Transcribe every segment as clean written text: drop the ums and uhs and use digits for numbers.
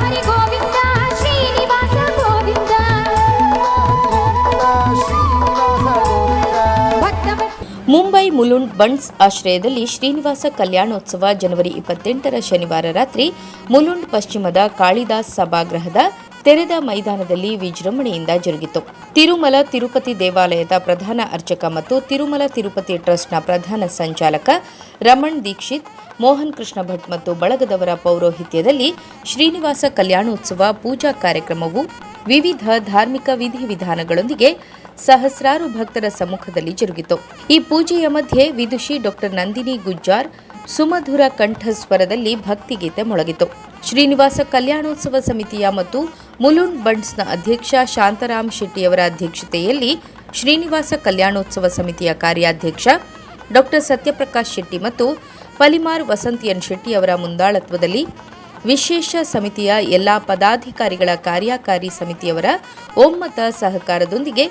ಹರಿ ಗೋವಿಂದ ಶ್ರೀನಿವಾಸ ಗೋವಿಂದ ಶ್ರೀನಿವಾಸ ಗೋವಿಂದ. ಭಕ್ತವತ್ಸಲ. ಮುಂಬೈ ಮುಲುಂಡ್ ಬಂಟ್ಸ್ ಆಶ್ರಯದಲ್ಲಿ ಶ್ರೀನಿವಾಸ ಕಲ್ಯಾಣೋತ್ಸವ ಜನವರಿ 28ರ ಶನಿವಾರ ರಾತ್ರಿ ಮುಲುಂಡ್ ಪಶ್ಚಿಮದ ಕಾಳಿದಾಸ್ ಸಭಾಗೃಹದ ತೆರೆದ ಮೈದಾನದಲ್ಲಿ ವಿಜೃಂಭಣೆಯಿಂದ ಜರುಗಿತು. ತಿರುಮಲ ತಿರುಪತಿ ದೇವಾಲಯದ ಪ್ರಧಾನ ಅರ್ಚಕ ಮತ್ತು ತಿರುಮಲ ತಿರುಪತಿ ಟ್ರಸ್ಟ್ನ ಪ್ರಧಾನ ಸಂಚಾಲಕ ರಮಣ್ ದೀಕ್ಷಿತ್, ಮೋಹನ್ ಕೃಷ್ಣ ಭಟ್ ಮತ್ತು ಬಳಗದವರ ಪೌರೋಹಿತ್ಯದಲ್ಲಿ ಶ್ರೀನಿವಾಸ ಕಲ್ಯಾಣೋತ್ಸವ ಪೂಜಾ ಕಾರ್ಯಕ್ರಮವು ವಿವಿಧ ಧಾರ್ಮಿಕ ವಿಧಿವಿಧಾನಗಳೊಂದಿಗೆ ಸಹಸ್ರಾರು ಭಕ್ತರ ಸಮ್ಮುಖದಲ್ಲಿ ಜರುಗಿತು. ಈ ಪೂಜೆಯ ಮಧ್ಯೆ ವಿದುಷಿ ಡಾಕ್ಟರ್ ನಂದಿನಿ ಗುಜ್ಜಾರ್ ಸುಮಧುರ ಕಂಠಸ್ವರದಲ್ಲಿ ಭಕ್ತಿಗೀತೆ ಮೊಳಗಿತು. ಶ್ರೀನಿವಾಸ ಕಲ್ಯಾಣೋತ್ಸವ ಸಮಿತಿಯ ಮತ್ತು ಮುಲುಂಡ್ ಬಂಟ್ಸ್ನ ಅಧ್ಯಕ್ಷ ಶಾಂತಾರಾಮ್ ಶೆಟ್ಟಿಯವರ ಅಧ್ಯಕ್ಷತೆಯಲ್ಲಿ ಶ್ರೀನಿವಾಸ ಕಲ್ಯಾಣೋತ್ಸವ ಸಮಿತಿಯ ಕಾರ್ಯಾಧ್ಯಕ್ಷ ಡಾಕ್ಟರ್ ಸತ್ಯಪ್ರಕಾಶ್ ಶೆಟ್ಟಿ ಮತ್ತು ಪಲಿಮಾರ್ ವಸಂತ್ ಎನ್ ಶೆಟ್ಟಿ ಅವರ ಮುಂದಾಳತ್ವದಲ್ಲಿ ವಿಶೇಷ ಸಮಿತಿಯ ಎಲ್ಲ ಪದಾಧಿಕಾರಿಗಳ, ಕಾರ್ಯಕಾರಿ ಸಮಿತಿಯವರ ಒಮ್ಮತ ಸಹಕಾರದೊಂದಿಗೆ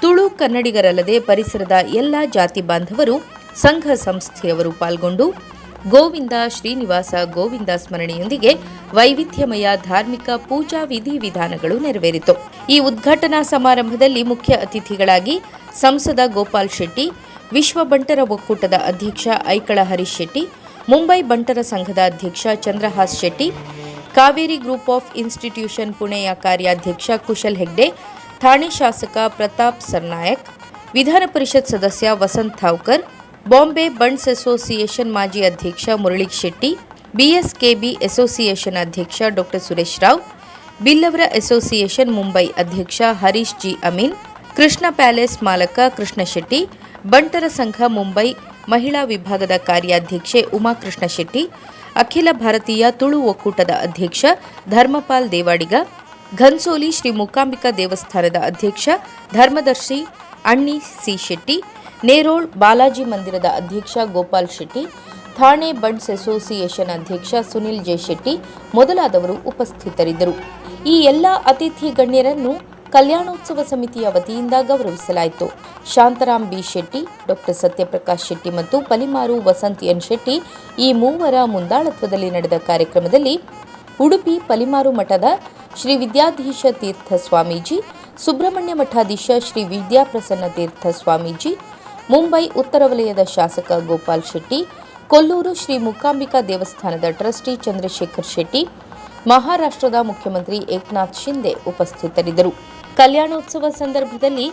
ತುಳು ಕನ್ನಡಿಗರಲ್ಲದೆ ಪರಿಸರದ ಎಲ್ಲ ಜಾತಿ ಬಾಂಧವರು, ಸಂಘ ಸಂಸ್ಥೆಯವರು ಪಾಲ್ಗೊಂಡು ಗೋವಿಂದ ಶ್ರೀನಿವಾಸ ಗೋವಿಂದ ಸ್ಮರಣೆಯೊಂದಿಗೆ ವೈವಿಧ್ಯಮಯ ಧಾರ್ಮಿಕ ಪೂಜಾ ವಿಧಿವಿಧಾನಗಳು ನೆರವೇರಿತು. ಈ ಉದ್ಘಾಟನಾ ಸಮಾರಂಭದಲ್ಲಿ ಮುಖ್ಯ ಅತಿಥಿಗಳಾಗಿ ಸಂಸದ ಗೋಪಾಲ್ ಶೆಟ್ಟಿ, ವಿಶ್ವ ಬಂಟರ ಒಕ್ಕೂಟದ ಅಧ್ಯಕ್ಷ ಐಕಳ ಹರೀಶ್ ಶೆಟ್ಟಿ, ಮುಂಬೈ ಬಂಟರ ಸಂಘದ ಅಧ್ಯಕ್ಷ Chandrahas Shetty, Kaveri group of institution ಪುಣೆಯ ಕಾರ್ಯಾಧ್ಯಕ್ಷ ಕುಶಲ್ ಹೆಗ್ಡೆ, ಥಾಣೆ ಶಾಸಕ ಪ್ರತಾಪ್ ಸರ್ನಾಯಕ್, ವಿಧಾನ ಪರಿಷತ್ ಸದಸ್ಯ ವಸಂತ್ ಥಾವ್ಕರ್, ಬಾಂಬೆ ಬಂಟ್ಸ್ ಅಸೋಸಿಯೇಷನ್ ಮಾಜಿ ಅಧ್ಯಕ್ಷ ಮುರಳಿ ಶೆಟ್ಟಿ, ಬಿಎಸ್ಕೆಬಿ ಅಸೋಸಿಯೇಷನ್ ಅಧ್ಯಕ್ಷ ಡಾಕ್ಟರ್ ಸುರೇಶ್ ರಾವ್, ಬಿಲ್ಲವರ ಅಸೋಸಿಯೇಷನ್ ಮುಂಬೈ ಅಧ್ಯಕ್ಷ ಹರೀಶ್ ಜಿ ಅಮೀನ್, ಕೃಷ್ಣ ಪ್ಯಾಲೇಸ್ ಮಾಲಕ ಕೃಷ್ಣ ಶೆಟ್ಟಿ, ಬಂಟರ ಸಂಘ ಮುಂಬೈ ಮಹಿಳಾ ವಿಭಾಗದ ಕಾರ್ಯಾಧ್ಯಕ್ಷೆ ಉಮಾಕೃಷ್ಣ ಶೆಟ್ಟಿ, ಅಖಿಲ ಭಾರತೀಯ ತುಳು ಒಕ್ಕೂಟದ ಅಧ್ಯಕ್ಷ ಧರ್ಮಪಾಲ್ ದೇವಾಡಿಗ, ಘನ್ಸೋಲಿ ಶ್ರೀ ಮೂಕಾಂಬಿಕಾ ದೇವಸ್ಥಾನದ ಅಧ್ಯಕ್ಷ ಧರ್ಮದರ್ಶಿ ಅಣ್ಣಿ ಸಿ ಶೆಟ್ಟಿ, ನೇರೋಳ್ ಬಾಲಾಜಿ ಮಂದಿರದ ಅಧ್ಯಕ್ಷ ಗೋಪಾಲ್ ಶೆಟ್ಟಿ, ಥಾಣೆ ಬಂಟ್ಸ್ ಅಸೋಸಿಯೇಷನ್ ಅಧ್ಯಕ್ಷ ಸುನಿಲ್ ಜೆ ಶೆಟ್ಟಿ ಮೊದಲಾದವರು ಉಪಸ್ಥಿತರಿದ್ದರು. ಈ ಎಲ್ಲ ಅತಿಥಿ ಗಣ್ಯರನ್ನು ಕಲ್ಯಾಣೋತ್ಸವ ಸಮಿತಿಯ ವತಿಯಿಂದ ಗೌರವಿಸಲಾಯಿತು. ಶಾಂತರಾಮ್ ಬಿ ಶೆಟ್ಟಿ, ಡಾಕ್ಟರ್ ಸತ್ಯಪ್ರಕಾಶ್ ಶೆಟ್ಟಿ ಮತ್ತು ಪಲಿಮಾರು ವಸಂತ್ ಎನ್ ಶೆಟ್ಟಿ ಈ ಮೂವರ ಮುಂದಾಳತ್ವದಲ್ಲಿ ನಡೆದ ಕಾರ್ಯಕ್ರಮದಲ್ಲಿ ಉಡುಪಿ ಪಲಿಮಾರು ಮಠದ ಶ್ರೀ ವಿದ್ಯಾಧೀಶ ತೀರ್ಥ ಸ್ವಾಮೀಜಿ, ಸುಬ್ರಹ್ಮಣ್ಯ ಮಠಾಧೀಶ ಶ್ರೀ ವಿದ್ಯಾಪ್ರಸನ್ನ ತೀರ್ಥ ಸ್ವಾಮೀಜಿ, ಮುಂಬೈ ಉತ್ತರ ವಲಯದ ಶಾಸಕ ಗೋಪಾಲ್ ಶೆಟ್ಟಿ, ಕೊಲ್ಲೂರು ಶ್ರೀ ಮೂಕಾಂಬಿಕಾ ದೇವಸ್ಥಾನದ ಟ್ರಸ್ಟಿ ಚಂದ್ರಶೇಖರ್ ಶೆಟ್ಟಿ, ಮಹಾರಾಷ್ಟ್ರದ ಮುಖ್ಯಮಂತ್ರಿ ಏಕನಾಥ್ ಶಿಂದೆ ಉಪಸ್ಥಿತರಿದ್ದರು. ಕಲ್ಯಾಣೋತ್ಸವ ಸಂದರ್ಭದಲ್ಲಿ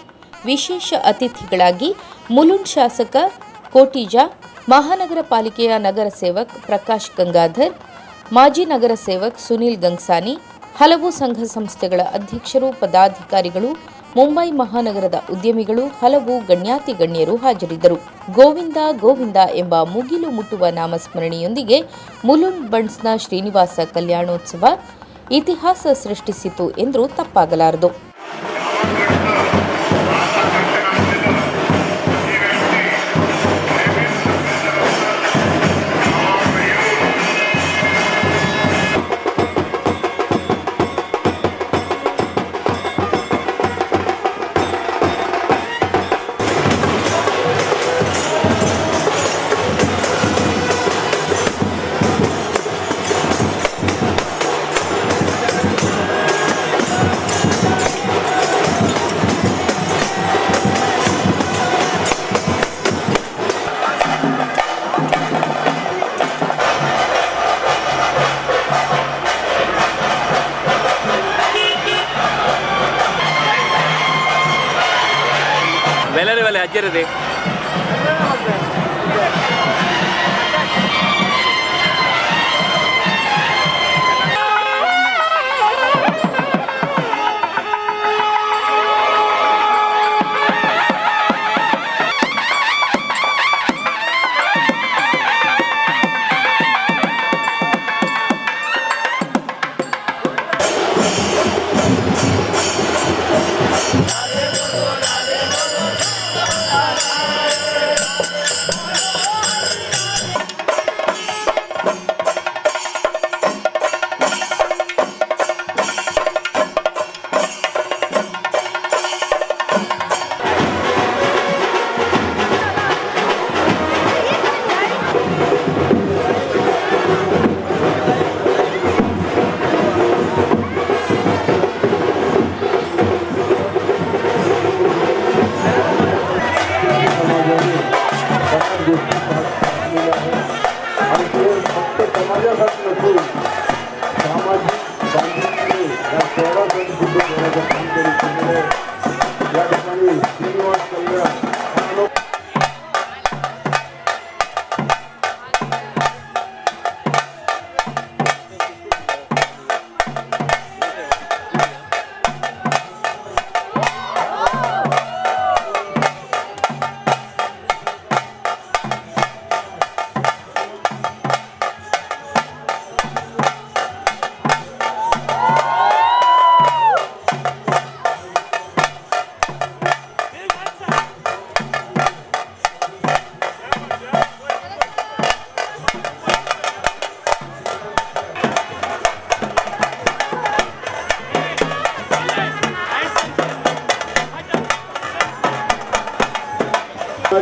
ವಿಶೇಷ ಅತಿಥಿಗಳಾಗಿ ಮುಲುಂಡ್ ಶಾಸಕ ಕೋಟಿಜಾ, ಮಹಾನಗರ ಪಾಲಿಕೆಯ ನಗರ ಸೇವಕ್ ಪ್ರಕಾಶ್ ಗಂಗಾಧರ್, ಮಾಜಿ ನಗರ ಸೇವಕ್ ಸುನೀಲ್ ಗಂಗ್ಸಾನಿ, ಹಲವು ಸಂಘ ಸಂಸ್ಥೆಗಳ ಅಧ್ಯಕ್ಷರು, ಪದಾಧಿಕಾರಿಗಳು, ಮುಂಬೈ ಮಹಾನಗರದ ಉದ್ಯಮಿಗಳು, ಹಲವು ಗಣ್ಯಾತಿ ಗಣ್ಯರು ಹಾಜರಿದ್ದರು. ಗೋವಿಂದ ಗೋವಿಂದ ಎಂಬ ಮುಗಿಲು ಮುಟ್ಟುವ ನಾಮಸ್ಮರಣೆಯೊಂದಿಗೆ ಮುಲುಂಡ್ ಬಂಟ್ಸ್ನ ಶ್ರೀನಿವಾಸ ಕಲ್ಯಾಣೋತ್ಸವ ಇತಿಹಾಸ ಸೃಷ್ಟಿಸಿತು ಎಂದರೂ ತಪ್ಪಾಗಲಾರದು. ಬೆಲೆರೆ ಬೆಲೆ ಅಜ್ಜರದೆ.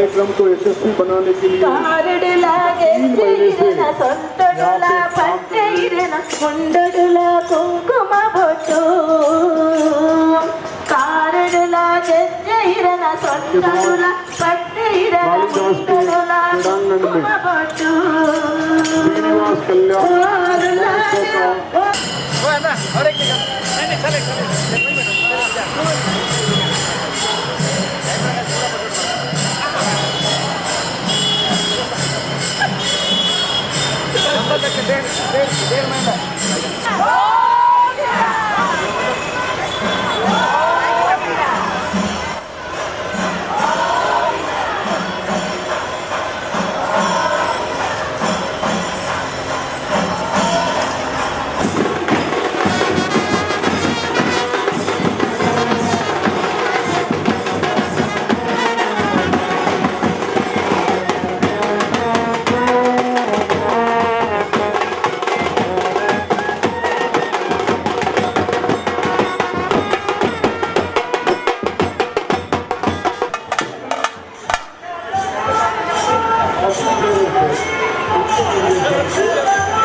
कार्यक्रम को यशस्वी बनाने के लिए 3 महीने से यहाँ पे काम कर रहे हैं। ಮುಂಡಡುಲ కుంకుమ బొట్టు కారడుల జజ్జైరన సొంతడుల పట్టైరన कालिदास के ముండడుల क्रीडांगण में కుంకుమ బొట్టు श्रीनिवास कल्याण महोत्सव का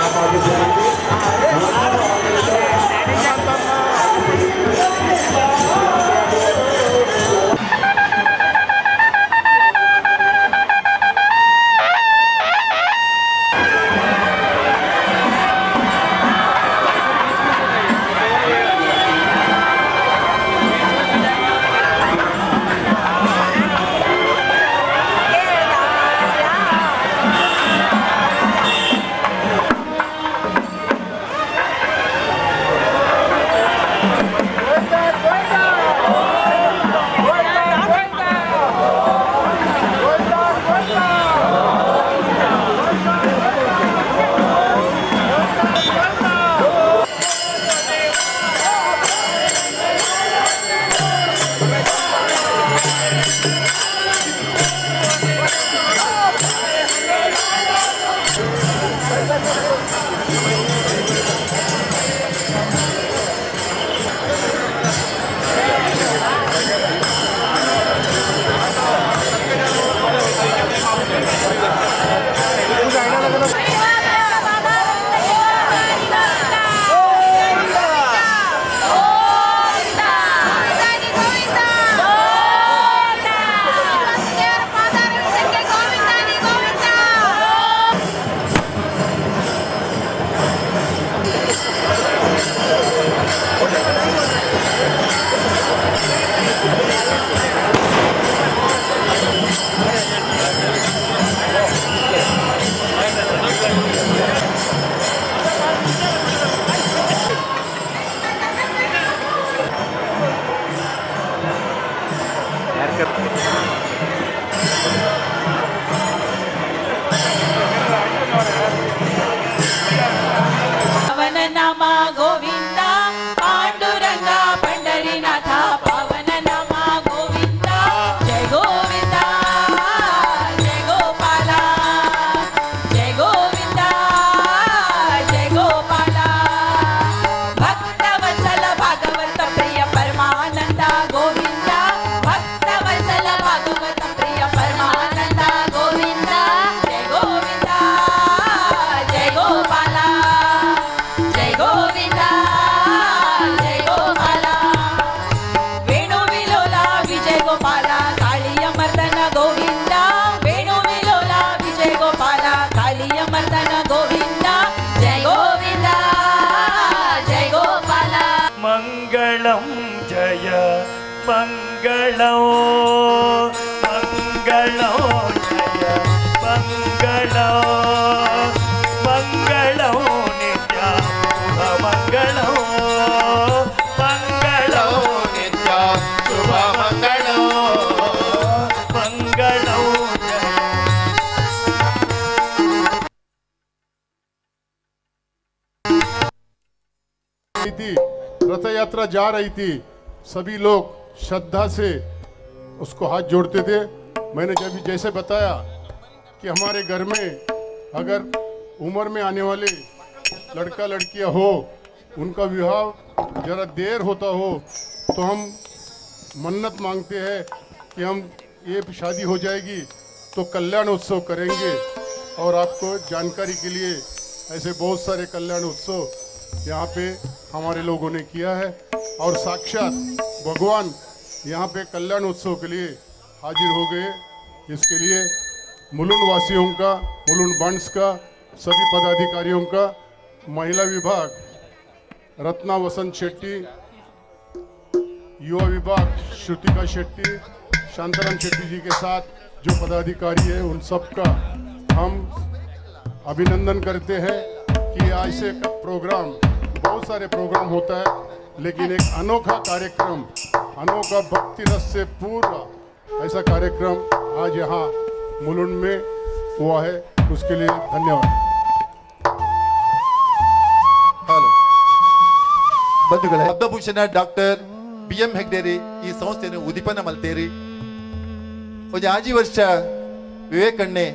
आप आगे चलेंगे। ಪವನ ನಾಮ ಗೋವಿಂದ ಪಾಂಡುರಂಗ ಪಂಡರಿನಾಥ ಪವನ ನಾಮ ಗೋವಿಂದ ಜಯ ಗೋವಿಂದ ಜಯ ಗೋಪಾಲ ಜಯ ಗೋವಿಂದ ಜಯ ಗೋಪಾಲ ಭಕ್ತ ವತ್ಸಲ ಭಾಗವತ ಪ್ರಿಯ ಪರಮಾನಂದ ಗೋವಿಂದ ಭಕ್ತ ವತ್ಸಲ ಭಾಗವತ ಪ್ರಿಯ ಪರಮಾನಂದ ಗೋವಿಂದ ಜಯ ಗೋವಿಂದ ಜಯ ಗೋಪಾಲ ಜಯ ಗೋವಿಂದ ಜಯ ಗೋಪಾಲ ವೇಣು ವಿಲೋಲ ವಿಜಯ ಗೋಪಾಲ ಕಾಳಿಯ ಮರ್ದನ ಗೋವಿಂದ ವೇಣು ವಿಲೋಲ ವಿಜಯ ಗೋಪಾಲ ಕಾಳಿಯ ಮರ್ದನ ಗೋವಿಂದ ಜಯ ಗೋವಿಂದ ಜಯ ಗೋಪಾಲ. मङ्गलं जय मङ्गलं मङ्गलं जय मङ्गलं मङ्गलं नित्या मङ्गलं मङ्गलं ನಿತ್ಯ ಶುಭ ಮಂಗಳ मङ्गलं जय थी, रथ यात्रा जा रही थी, सभी लोग श्रद्धा से उसको हाथ जोड़ते थे। मैंने जब जैसे बताया कि हमारे घर में अगर उम्र में आने वाले लड़का लड़कियां हो, उनका विवाह ज़रा देर होता हो तो हम मन्नत मांगते हैं कि हम ये शादी हो जाएगी। तो कल्याण उत्सव करेंगे। और आपको जानकारी के लिए ऐसे बहुत सारे कल्याण उत्सव यहाँ पे हमारे लोगों ने किया है और साक्षात भगवान यहाँ पे कल्याण उत्सव के लिए हाजिर हो गए। इसके लिए मुलुंड वासियों का, मुलुंड बंड्स का, सभी पदाधिकारियों का, महिला विभाग रत्ना वसंत शेट्टी, युवा विभाग श्रुतिका शेट्टी, शांताराम शेट्टी जी के साथ जो पदाधिकारी है, उन सब का हम अभिनंदन करते हैं कि ऐसे प्रोग्राम, बहुत सारे प्रोग्राम होता है, लेकिन एक अनोखा कार्यक्रम, अनोखा भक्ति रस से पूरा ऐसा कार्यक्रम आज यहाँ मुलुंड में हुआ है, उसके लिए धन्यवाद। ಹಲೋ. ಬಂಧುಗಳೇ, ಪದ್ಮಭೂಷಣ ಡಾಕ್ಟರ್ ಬಿ ಎಂ ಹೆಗ್ಡೇರಿ ಈ ಸಂಸ್ಥೆಯನ್ನು ಉದಿಪನ ಮಲ್ತೇರಿ. ಒಂಜಿ 6 ವರ್ಷ ವಿವೇಕಣ್ಣೆ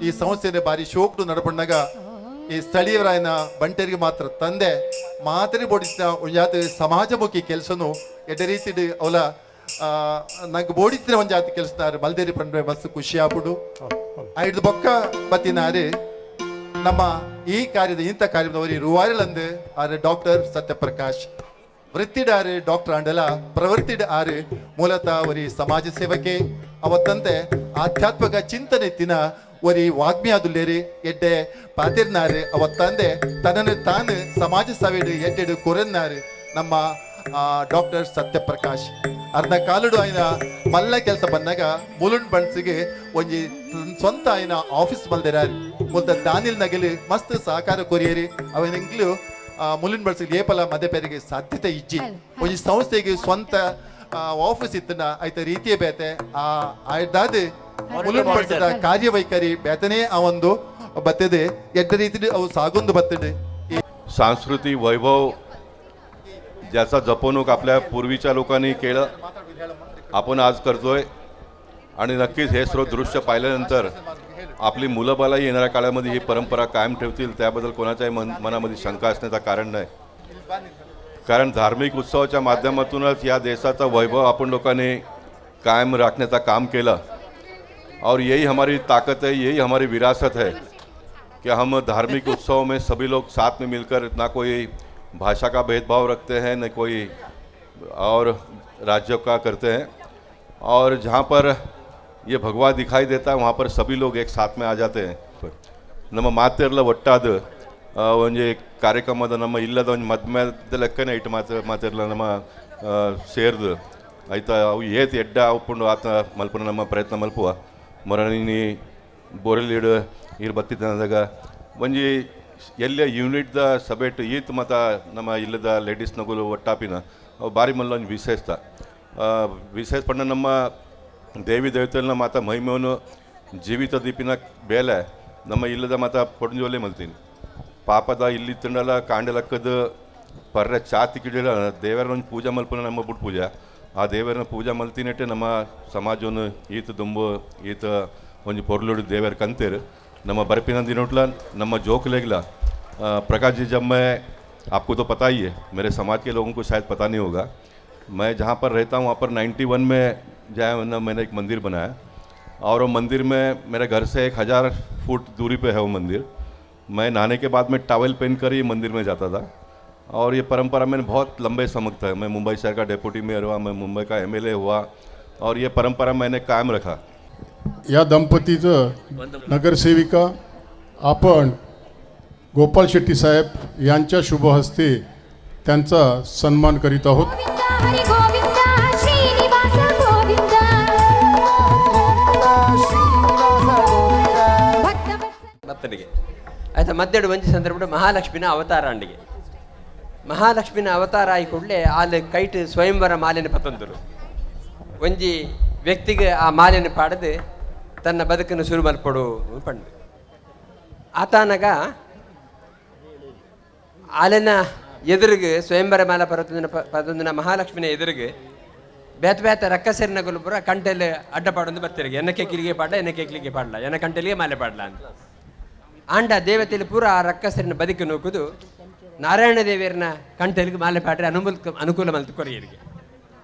ಈ ಸಂಸ್ಥೆಯನ್ನು ಬಾರಿ ಶೋಕ್ಡು ನಡಪಣ್ಣಗ ಈ ಸ್ಥಳೀಯರಾಯನ ಬಂಟರಿಗೆ ಮಾತ್ರ ತಂದೆ ಮಾತ್ರೆ ಬೋಡಿಸಿದ ಒಂಜಾತ ಸಮಾಜಮುಖಿ ಕೆಲಸನು ಎಡ್ಡೆ ರೀತಿಡ್ ಅವಲ ನಂಗೆ ಬೋಡಿತ್ತಿನ ಒಂಜಾತಿ ಕೆಲಸನಾರು ಮಲ್ದೇರಿ ಪಂಡ್ರೆ ಮಸ್ತ್ ಖುಷಿ ಆಪುಡು. ಐದು ಬೊಕ್ಕ ಬತ್ತಿನಾರು ನಮ್ಮ ಈ ಕಾರ್ಯದ ಇಂಥ ಕಾರ್ಯದವರು ರೂವಾರಿಲಂದು ಆರು ಡಾಕ್ಟರ್ ಸತ್ಯಪ್ರಕಾಶ್. ವೃತ್ತಿಡಾರು ಡಾಕ್ಟರ್ ಆಂಡಲ ಪ್ರವೃತ್ತಿಡ್ ಆರು ಮೂಲತಃ ಒರಿ ಸಮಾಜ ಸೇವಕೆ. ಅವತ್ತಂತೆ ಆಧ್ಯಾತ್ಮಿಕ ಚಿಂತನೆ ತಿನ ಒರಿ ವಾಗ್ಮಿ ಆದುಲ್ಲೇರಿ, ಎಡ್ಡೆ ಪಾತಿರ್ನಾರು. ಅವತ್ತಂದೆ ತನ್ನನ್ನು ತಾನು ಸಮಾಜ ಸೇವೆಡು ಎಡ್ಡೆಡು ಕೊರನ್ನಾರು ನಮ್ಮ ಡಾಕ್ಟರ್ ಸತ್ಯಪ್ರಕಾಶ್. ಅರ್ಧ ಕಾಲುಡು ಆಯ್ನ ಮಲ್ಲ ಕೆಲಸ ಬಂದಾಗ ಮುಲುಂಡ್ ಬಣ್ಸಿಗೆ ಒಂಜಿ ಸ್ವಂತ ಆಯ್ನ ಆಫೀಸ್ ಮಲ್ದೆರಾರು. ಮುಲ್ತ ದಾನಿಲ್ ನಗಲಿ ಮಸ್ತ್ ಸಹಕಾರ ಕೊರಿಯರಿ. ಅವನಿಂಗ್ಲು ಮುಲುಂಡ್ ಬಣ್ಸಿಗೆ ಏಪಲ ಮದೆ ಪೆರಿಗೆ ಸಾಧ್ಯತೆ ಇಜ್ಜಿ. ಒಂಜಿ ಸಂಸ್ಥೆಗೆ ಸ್ವಂತ ಆಫೀಸ್ ಇತ್ತನ ಐತ ರೀತಿಯ ಬೇತೆ. ಆ ಆಯ್ದಾದ ಮುಲುಂಡ್ ಬಣ್ಸದ ಕಾರ್ಯವೈಖರಿ ಬೇತನೇ. ಆ ಒಂದು ಬತ್ತದೆ ಎಡ್ಡ ರೀತಿ ಅವು ಸಾಗೊಂದು ಬತ್ತದೆ. सांस्कृतिक वैभव ज्याचा जपवणूक आपल्या पूर्वीच्या लोकांनी केलं, आपण आज करतोय आणि नक्कीच हे सर्व दृश्य पाहिल्यानंतर आपली मुलं बाळंही येणाऱ्या काळामध्ये ही परंपरा कायम ठेवतील, त्याबद्दल कोणाच्याही मनामध्ये शंका असण्याचं कारण नाही. कारण धार्मिक उत्सवाच्या माध्यमातूनच या देशाचा वैभव आपण लोकांनी कायम राखण्याचं काम केलं और यही हमारी ताकत है, यही हमारी विरासत है कि हम धार्मिक उत्सव में सभी लोग साथ में मिलकर ना कोई भाषा का भेदभाव रखते हैं, न कोई और राज्यों का करते हैं और जहाँ पर ये भगवा दिखाई देता है, वहाँ पर सभी लोग एक साथ में आ जाते हैं. ನಮ್ಮ ಮಾತೆರ್ಲ ಒಟ್ಟಾದ ಒಂಜಿ ಕಾರ್ಯಕ್ರಮದ ನಮ್ಮ ಇಲ್ಲದ ಒಂಜಿ ಮದ್ಮೆದ ಲೆಕ್ಕನೆ ಇಟ್ಟು ಮಾತು ಮಾತೆರ್ಲ ನಮ್ಮ ಸೇರ್ದು ಆಯ್ತಾ. ಅವು ಏತ್ ಎಡ್ಡ ಉಪ್ಪುಂಡು ಆತ ಮಲ್ಪುನ ನಮ್ಮ ಪ್ರಯತ್ನ ಮಲ್ಪುವ. ಮೊರನಿ ಬೋರೆಲಿಡ್ ಈರ್ ಬತ್ತಿದ್ದದಾಗ ಒಂಜಿ ಎಲ್ಲೆ ಯೂನಿಟ್ದ ಸಭೆಟ್ ಈತ್ ಮತ ನಮ್ಮ ಇಲ್ಲದ ಲೇಡೀಸ್ನಗುಲು ಒಟ್ಟಾಪಿನ ಅವು ಬಾರಿ ಮಲ್ಲ ಒಂಜಿ ವಿಶೇಷ. ವಿಶೇಷ ಪಂಡ ನಮ್ಮ ದೇವಿ ದೇವತೆಲ್ನ ಮಾತ ಮಹಿಮೆಯನ್ನು ಜೀವಿತ ದೀಪಿನ ಬೇಲೆ ನಮ್ಮ ಇಲ್ಲದ ಮಾತ ಪೊಂಜೋಲೆ ಮಲ್ತೀನಿ. ಪಾಪದ ಇಲ್ಲಿ ತಿಂಡಲ ಕಾಂಡಲಕ್ಕದ ಪರ್ರೆ ಚಾತಿ ಕಿಡಿಲ ದೇವರ ಒಂದು ಪೂಜೆ ಮಲ್ಪುನ ನಮ್ಮ ಬುಡ್ ಪೂಜೆ. ಆ ದೇವರನ್ನ ಪೂಜೆ ಮಲ್ತಿನಟ್ಟೆ ನಮ್ಮ ಸಮಾಜವನ್ನು ಈತ ದುಂಬು ಈತ ಒಂಜಿ ಪೊರ್ಲುಡು ದೇವರ ಕಂತೇರು. ನಮ್ಮ ಬರ್ಪಿನ ದಿನೋಟ್ಲ ನಮ್ಮ ಜೋಕ್ಲೆಗ್ಲ प्रकाश जी, जब मैं, आपको तो पता ही है, मेरे समाज के लोगों को शायद पता नहीं होगा, मैं जहाँ पर रहता हूँ वहाँ पर 91 में जाए ना मैंने एक मंदिर बनाया और वो मंदिर में मेरे घर से 1000 फुट दूरी पे है वो मंदिर. मैं नहाने के बाद में टावल पहन कर ही मंदिर में जाता था और ये परंपरा मैंने बहुत लंबे समय तक, मैं मुंबई शहर का डेप्यूटी मेयर हुआ, मैं मुंबई का एमएलए हुआ और ये परंपरा मैंने कायम रखा. या दंपतीचं नगरसेविका आपण गोपाल शेट्टी साहेब यांच्या शुभ हस्ते त्यांचा सन्मान करीत आहोत. गोविंदा हरी गोविंदा, श्रीनिवास गोविंदा. ಶ್ರೀನಿವಾಸ ಗೋವಿಂದ. ಭಕ್ತವತ್ಸಲ. ಭಕ್ತನಿಗೆ ಆಯ್ತಾ. ಮತ್ತೆರಡು ಒಂಜಿ ಸಂದರ್ಭ ಮಹಾಲಕ್ಷ್ಮಿನ ಅವತಾರ ಅಂಡಿಗೆ. ಮಹಾಲಕ್ಷ್ಮಿನ ಅವತಾರ ಆಯಿ ಕೂಡಲೇ ಆಲ್ ಕೈಟ್ ಸ್ವಯಂವರ ಮಾಲಿನ ಪತಂದರು. ಒಂಜಿ ವ್ಯಕ್ತಿಗೆ ಆ ಮಾಲಿನ ಪಾಡದು ತನ್ನ ಬದುಕನ್ನು ಶುರು ಮಲ್ಪಡು ಪಂಡು. ಆತಾನಗ ಆಲೆನ ಎದುರಿಗೆ ಸ್ವಯಂವರ ಮಾಲ ಪರ್ವತಂದಿನ ಪತಂದಿನ ಮಹಾಲಕ್ಷ್ಮಿನ ಎದುರಿಗೆ ಬೇತ ಬೇತ ರಕ್ಕಸರಿನ ಪೂರ ಕಂಟೆಲ್ ಅಡ್ಡ ಪಾಡೊಂದು ಬರ್ತಿರಿಗೆ. ಎನ್ನ ಕೆಕ್ಕಿಲಿಗೆ ಪಾಡ್ಲ, ಎನ್ನ ಕೆಕ್ಲಿಗೆ ಪಾಡ್ಲ, ಎನ್ನ ಕಂಟೆಲಿಗೆ ಮಾಲೆ ಪಾಡ್ಲ ಅಂತ. ಆಂಡ ದೇವತೆಯಲ್ಲಿ ಪೂರ ಆ ರಕ್ಕಸರಿನ ಬದುಕು ನೋಕುದು ನಾರಾಯಣ ದೇವಿಯರನ್ನ ಕಂಟೆಲಿಗೆ ಮಾಲೆ ಪಾಡ್ರೆ ಅನುಕೂಲ ಅನುಕೂಲ ಮಲ್ತು ಕೊರಿಯರಿಗೆ.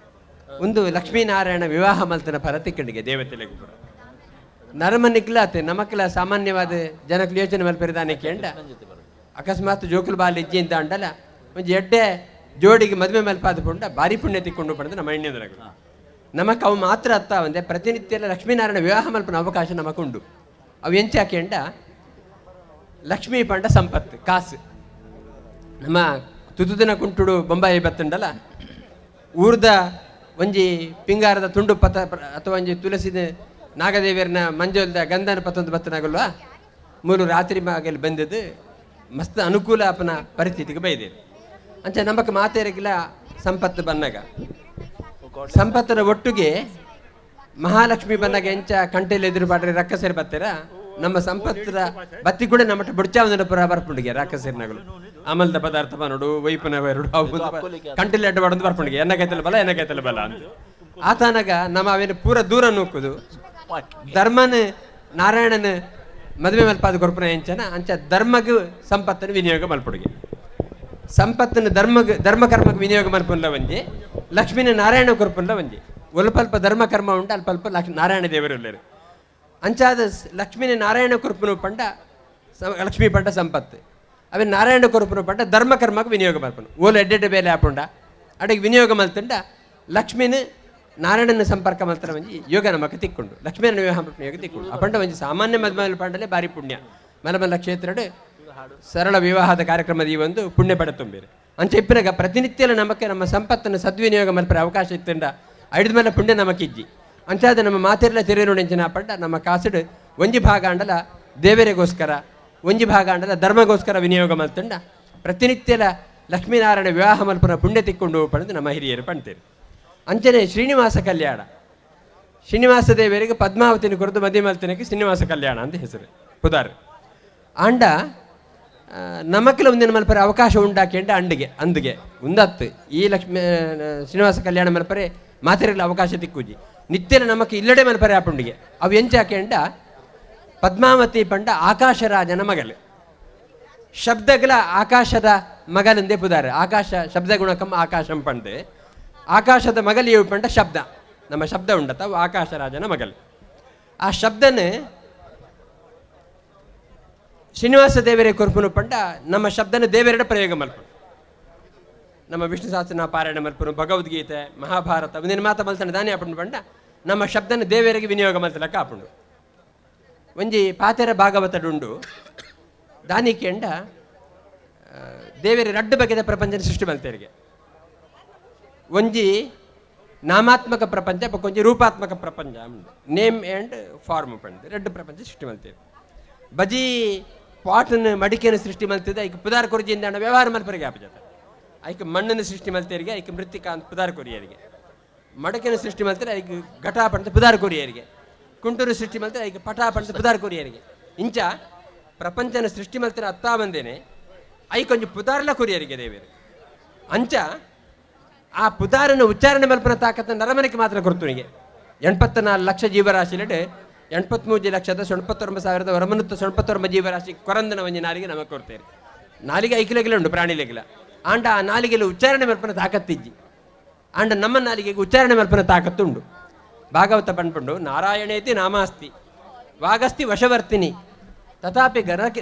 ಒಂದು ಲಕ್ಷ್ಮೀನಾರಾಯಣ ವಿವಾಹ ಮಲ್ತನ ಫಲ ತಿಕ್ಕಂಡಿಗೆ ದೇವತೆಲೆಗೆ ಪೂರ. ನರಮನಿಗ್ಲಾತೆ ನಮಕ್ಲ ಸಾಮಾನ್ಯವಾದ ಜನಕ್ಕೆ ಯೋಚನೆ ಮಲ್ಪೆರದಾನೆ ಕೇಂಡ ಅಕಸ್ಮಾತ್ ಜೋಕುಲು ಬಾಲ್ ಇಜ್ಜಿ ಅಂತ ಅಂಡಲ ಒಂಜಿ ಎಡ್ಡೆ ಜೋಡಿಗೆ ಮದುವೆ ಮಲ್ಪಾದ ಪುಂಡ ಭಾರಿ ಪುಣ್ಯ ತಿಕ್ಕೊಂಡು ಪಡೆದು ನಮ್ಮ ಎಣ್ಣೆದರಗಳು ನಮಕ್ ಅವು ಮಾತ್ರ ಅತ್ತ ಒಂದೆ ಪ್ರತಿನಿತ್ಯ ಲಕ್ಷ್ಮೀನಾರಾಯಣ ವಿವಾಹ ಮಲ್ಪನ ಅವಕಾಶ ನಮಕುಂಡು. ಅವು ಎಂಚಾಕೆಂಡ ಲಕ್ಷ್ಮೀ ಪಂಡ ಸಂಪತ್ತು ಕಾಸು. ನಮ್ಮ ತುತುದಿನ ಕುಂಟುಡು ಬೊಂಬಾಯಿ ಬತ್ತಂಡಲ ಊರ್ದ ಒಂಜಿ ಪಿಂಗಾರದ ತುಂಡು ಪತ ಅಥವಾ ಒಂಜಿ ತುಳಸಿದ ನಾಗದೇವಿಯರ್ನ ಮಂಜೋಲ್ದ ಗಂಧನ ಪತ್ತೊಂದು ಬತ್ತನಾಗಲ್ವಾ ಮೂರು ರಾತ್ರಿ ಮಾಗಲ್ಲಿ ಬಂದದ್ದು ಮಸ್ತ್ ಅನುಕೂಲ ಅಪನ ಪರಿಸ್ಥಿತಿಗೆ ಬೈದೆ. ಅಂಚ ನಮಕ್ ಮಾತೇರಿಗಿಲ್ಲ ಸಂಪತ್ತು ಬನ್ನಾಗ ಸಂಪತ್ತರ ಒಟ್ಟಿಗೆ ಮಹಾಲಕ್ಷ್ಮಿ ಬಂದಾಗ ಎಂಚ ಕಂಟೆಯಲ್ಲಿ ಎದುರು ಪಾಡ್ರೆ ರಕ್ಕಸೇರಿ ಬತ್ತೀರ ನಮ್ಮ ಸಂಪತ್ತರ ಬತ್ತಿ ಕೂಡ ನಮ್ಮ ಬುಡ್ಚಾವಂದನ ಪುರ ಬರ್ಪುಂಡಿಗೆ ರಕ್ಕಸೇರಿನಗಳು ಅಮಲ್ದ ಪದಾರ್ಥ ಬನ್ನೋಡು ವೈಪನ ಎರಡು ಕಂಟೆಲ್ಲಿ ಅಡ್ಡ ಮಾಡೋದು ಬರ್ಪುಂಡಿಗೆ ಎನ್ನಕೈತಲ್ಲ ಬಲ ಎನ್ನಕೈತಲ್ಲ ಬಲ ಅಂತ ಆತನಾಗ ನಮ್ಮ ಅವೇನು ಪೂರ ದೂರ ನೂಕುದು ಧರ್ಮನ ನಾರಾಯಣನ ಮದುವೆ ಮಲ್ಪಾದ ಕೊರ್ಪುನ ಎಂಚನ ಅಂಚ ಧರ್ಮಗ್ ಸಂಪತ್ತನ್ನು ವಿನಿಯೋಗ ಮಲ್ಪುಡಿಗೆ ಸಂಪತ್ತನ್ನು ಧರ್ಮಗ್ ಧರ್ಮಕರ್ಮಕ್ಕೆ ವಿನಿಯೋಗ ಮಲ್ಪುನ್ಲ ಒಂಜಿ ಲಕ್ಷ್ಮೀನ ನಾರಾಯಣ ಕೊರ್ಪುನ್ಲ ಒಂಜಿ ಒಲ್ಪಲ್ಪ ಧರ್ಮಕರ್ಮ ಉಂಟು ಅಲ್ಪ ಲಕ್ಷ್ಮೀ ನಾರಾಯಣ ದೇವರು ಉಲ್ಲೇರು ಅಂಚಾದ ಲಕ್ಷ್ಮೀನ ನಾರಾಯಣ ಕೊರ್ಪುನು ಪಂಡ ಲಕ್ಷ್ಮೀ ಪಂಡ ಸಂಪತ್ತು ಅವೇ ನಾರಾಯಣ ಕೊರ್ಪುನು ಪಂಡ ಧರ್ಮಕರ್ಮಕ್ಕೆ ವಿನಿಯೋಗ ಮಲ್ಪನು ಓಲು ಎಡ್ಡೆಡ್ಡೆ ಬೇಲೆ ಆಪುಂಡ ಅಡಿಗೆ ವಿನಿಯೋಗ ಮಲ್ತುಂಡ ಲಕ್ಷ್ಮೀನ ನಾರಾಯಣನ ಸಂಪರ್ಕ ಮಲ್ತರ ಒಂಜಿ ಯೋಗ ನಮಕ್ ತಿಕ್ಕೊಂಡು ಲಕ್ಷ್ಮೀನ ವಿವಾಹ ಮಲ್ಪುನ ಯೋಗ ತಿಕ್ಕೊಂಡು ಆ ಪಂಡ ಒಂಜಿ ಸಾಮಾನ್ಯ ಮದ್ಮಲ್ ಪಂಡಲೇ ಭಾರಿ ಪುಣ್ಯ ಮಲಮಲ್ಲ ಕ್ಷೇತ್ರಡ್ ಸರಳ ವಿವಾಹದ ಕಾರ್ಯಕ್ರಮದ ಈ ಒಂದು ಪುಣ್ಯ ಪಡ ತುಂಬಿರಿ ಅಂಚ ಇಪ್ಪನಾಗ ಪ್ರತಿನಿತ್ಯಲ ನಮಕ್ಕೆ ನಮ್ಮ ಸಂಪತ್ತನ್ನು ಸದ್ವಿನಿಯೋಗ ಮಲ್ಪರೆ ಅವಕಾಶ ಇತ್ತಂಡ ಐದು ಮೇಲೆ ಪುಣ್ಯ ನಮಕಿಜ್ಜಿ ಅಂಚಾದ ನಮ್ಮ ಮಾತೆರ್ಲ ತೆರೆಯೋಣ ಎಂಚಿನ ಪಂಡ ನಮ್ಮ ಕಾಸುಡು ಒಂಜಿ ಭಾಗ ಅಂಡಲ ದೇವರಿಗೋಸ್ಕರ ಒಂಜಿ ಭಾಗ ಅಂಡಲ ಧರ್ಮಗೋಸ್ಕರ ವಿನಿಯೋಗ ಮಲ್ತಂಡ ಪ್ರತಿನಿತ್ಯಲ ಲಕ್ಷ್ಮೀನಾರಾಯಣ ವಿವಾಹ ಮಲ್ಪುನ ಪುಣ್ಯ ತಿಕ್ಕೊಂಡು ಪಡೆದು ನಮ್ಮ ಹಿರಿಯರು ಪಣ್ತೇವೆ. ಅಂಚನೆ ಶ್ರೀನಿವಾಸ ಕಲ್ಯಾಣ ಶ್ರೀನಿವಾಸ ದೇವರಿಗೆ ಪದ್ಮಾವತಿನ ಕುರಿತು ಮದುವೆ ಮಲ್ತನಕ್ಕೆ ಶ್ರೀನಿವಾಸ ಕಲ್ಯಾಣ ಅಂತ ಹೆಸರು ಪುದಾರ್ ಆಂಡ ನಮಕ್ಕೆಲ್ಲ ಒಂದಿನ ಮಲ್ಪರೆ ಅವಕಾಶ ಉಂಡಾಕೆಂಡ ಅಂಡಿಗೆ ಅಂದಿಗೆ ಉಂದತ್ತು ಈ ಲಕ್ಷ್ಮೀ ಶ್ರೀನಿವಾಸ ಕಲ್ಯಾಣ ಮಲ್ಪರೆ ಮಾತೆರೆಲ್ಲ ಅವಕಾಶ ತಿಕ್ಕುಜಿ ನಿತ್ಯನ ನಮಕ್ ಇಲ್ಲಡೆ ಮಲ್ಪರೆ ಆಪುಂಡಿಗೆ ಅವು ಎಂಚಾಕೆಂಡ ಪದ್ಮಾವತಿ ಪಂಡ ಆಕಾಶರಾಜನ ಮಗಲು ಶಬ್ದಗಳ ಆಕಾಶದ ಮಗಲೆಂದೇ ಪುದಾರೆ ಆಕಾಶ ಶಬ್ದ ಗುಣಕಂ ಆಕಾಶಂ ಪಂಡು ಆಕಾಶದ ಮಗಲಿಯು ಪಂಡ ಶಬ್ದ ನಮ್ಮ ಶಬ್ದ ಉಂಡತ ಅವು ಆಕಾಶರಾಜನ ಮಗಲು ಆ ಶಬ್ದನ ಶ್ರೀನಿವಾಸ ದೇವರೇ ಕೊರ್ಪುನು ಪಂಡ ನಮ್ಮ ಶಬ್ದನ ದೇವರೆಡ ಪ್ರಯೋಗ ಮಲ್ಪುನು ನಮ್ಮ ವಿಷ್ಣು ಸಹಸ್ರನಾಮ ಪಾರಾಯಣ ಮಲ್ಪುನು ಭಗವದ್ಗೀತೆ ಮಹಾಭಾರತ ಒಂದಿನ ಮಾತ ಮಲ್ತನ ದಾನಿ ಆಪುಂಡು ಪಂಡ ನಮ್ಮ ಶಬ್ದನ ದೇವರಿಗೆ ವಿನಿಯೋಗ ಮಲ್ತಲಕ್ಕ ಆಪುಂಡು. ಒಂಜಿ ಪಾತೆರ ಭಾಗವತಡುಂಡು ದಾನಿ ಕೆಂಡ ದೇವರ ರಡ್ಡು ಬಗೆದ ಪ್ರಪಂಚನ ಸೃಷ್ಟಿ ಮಲ್ತೇರಿಗೆ ಒಂಜಿ ನಾಮಾತ್ಮಕ ಪ್ರಪಂಚ ಬೊಕ್ಕೊಂಜಿ ರೂಪಾತ್ಮಕ ಪ್ರಪಂಚ ನೇಮ್ ಆ್ಯಂಡ್ ಫಾರ್ಮ್ ಪಂಡ್ ರಡ್ಡು ಪ್ರಪಂಚ ಸೃಷ್ಟಿ ಮಲ್ತೇವೆ. ಬಜಿ ಪಾಟನ್ನು ಮಡಿಕೆಯನ್ನು ಸೃಷ್ಟಿ ಮಲ್ತಿದ್ದ ಐಕ್ ಪುದಾರ್ ಕೊರ್ಜಿಯಿಂದ ವ್ಯವಹಾರ ಮಲ್ಪರಿಗೆ ಆಪಜಾತ ಐಕ್ ಮಣ್ಣನ್ನು ಸೃಷ್ಟಿ ಮಲ್ತೇರಿಗೆ ಐಕ್ ಮೃತ್ತಿಕಾ ಅಂತ ಪುದಾರ್ ಕೊರಿಯರಿಗೆ ಮಡಕೆಯನ್ನು ಸೃಷ್ಟಿ ಮಲ್ತಾರೆ ಐಕ್ ಘಟ ಪಂತ ಪುದಾರ್ ಕೊರಿಯರಿಗೆ ಕುಂಟೂರು ಸೃಷ್ಟಿ ಮಲ್ತಾರೆ ಐಕ್ ಪಟ ಪಂತ ಪುದಾರ್ ಕೊರಿಯರಿಗೆ ಇಂಚ ಪ್ರಪಂಚನ ಸೃಷ್ಟಿ ಮಲ್ತಾರೆ ಅತ್ತಾ ಬಂದೇನೆ ಐಕೊಂಜಿ ಪುದಾರ್ಲ ಕೊರಿಯರಿಗೆ ದೇವರು ಅಂಚ ಆ ಪುದಾರನ ಉಚ್ಚಾರಣೆ ಮಲ್ಪನ ತಾಕತ್ತ ನರಮನೆಗೆ ಮಾತ್ರ ಕೊರ್ತುನಿಗೆ 84 ಲಕ್ಷ ಜೀವರಾಶಿಲೆಡೆ 83,89,999 ಜೀವರಾಶಿ ಕೊರಂದನ ಒಂಜಿ ನಾಲಿಗೆ ನಮಗೆ ಕೊಡ್ತೇವೆ. ನಾಲಿಗೆ ಐಕಿಲಗಿಲ ಉಂಟು ಪ್ರಾಣಿಲೆಗಿಲ ಆಂಡ ಆ ನಾಲಿಗೆಲ್ಲ ಉಚ್ಚಾರಣೆ ಮಲ್ಪನ ತಾಕತ್ತಿಜ್ಜಿ ಆಂಡ ನಮ್ಮ ನಾಲಿಗೆಗೆ ಉಚ್ಚಾರಣೆ ಮಲ್ಪನ ತಾಕತ್ತುಂಡು. ಭಾಗವತ ಪಂಡ್ಪುಂಡು ನಾರಾಯಣೇತಿ ನಾಮಾಸ್ತಿ ವಾಗಸ್ತಿ ವಶವರ್ತಿನಿ ತಥಾಪಿ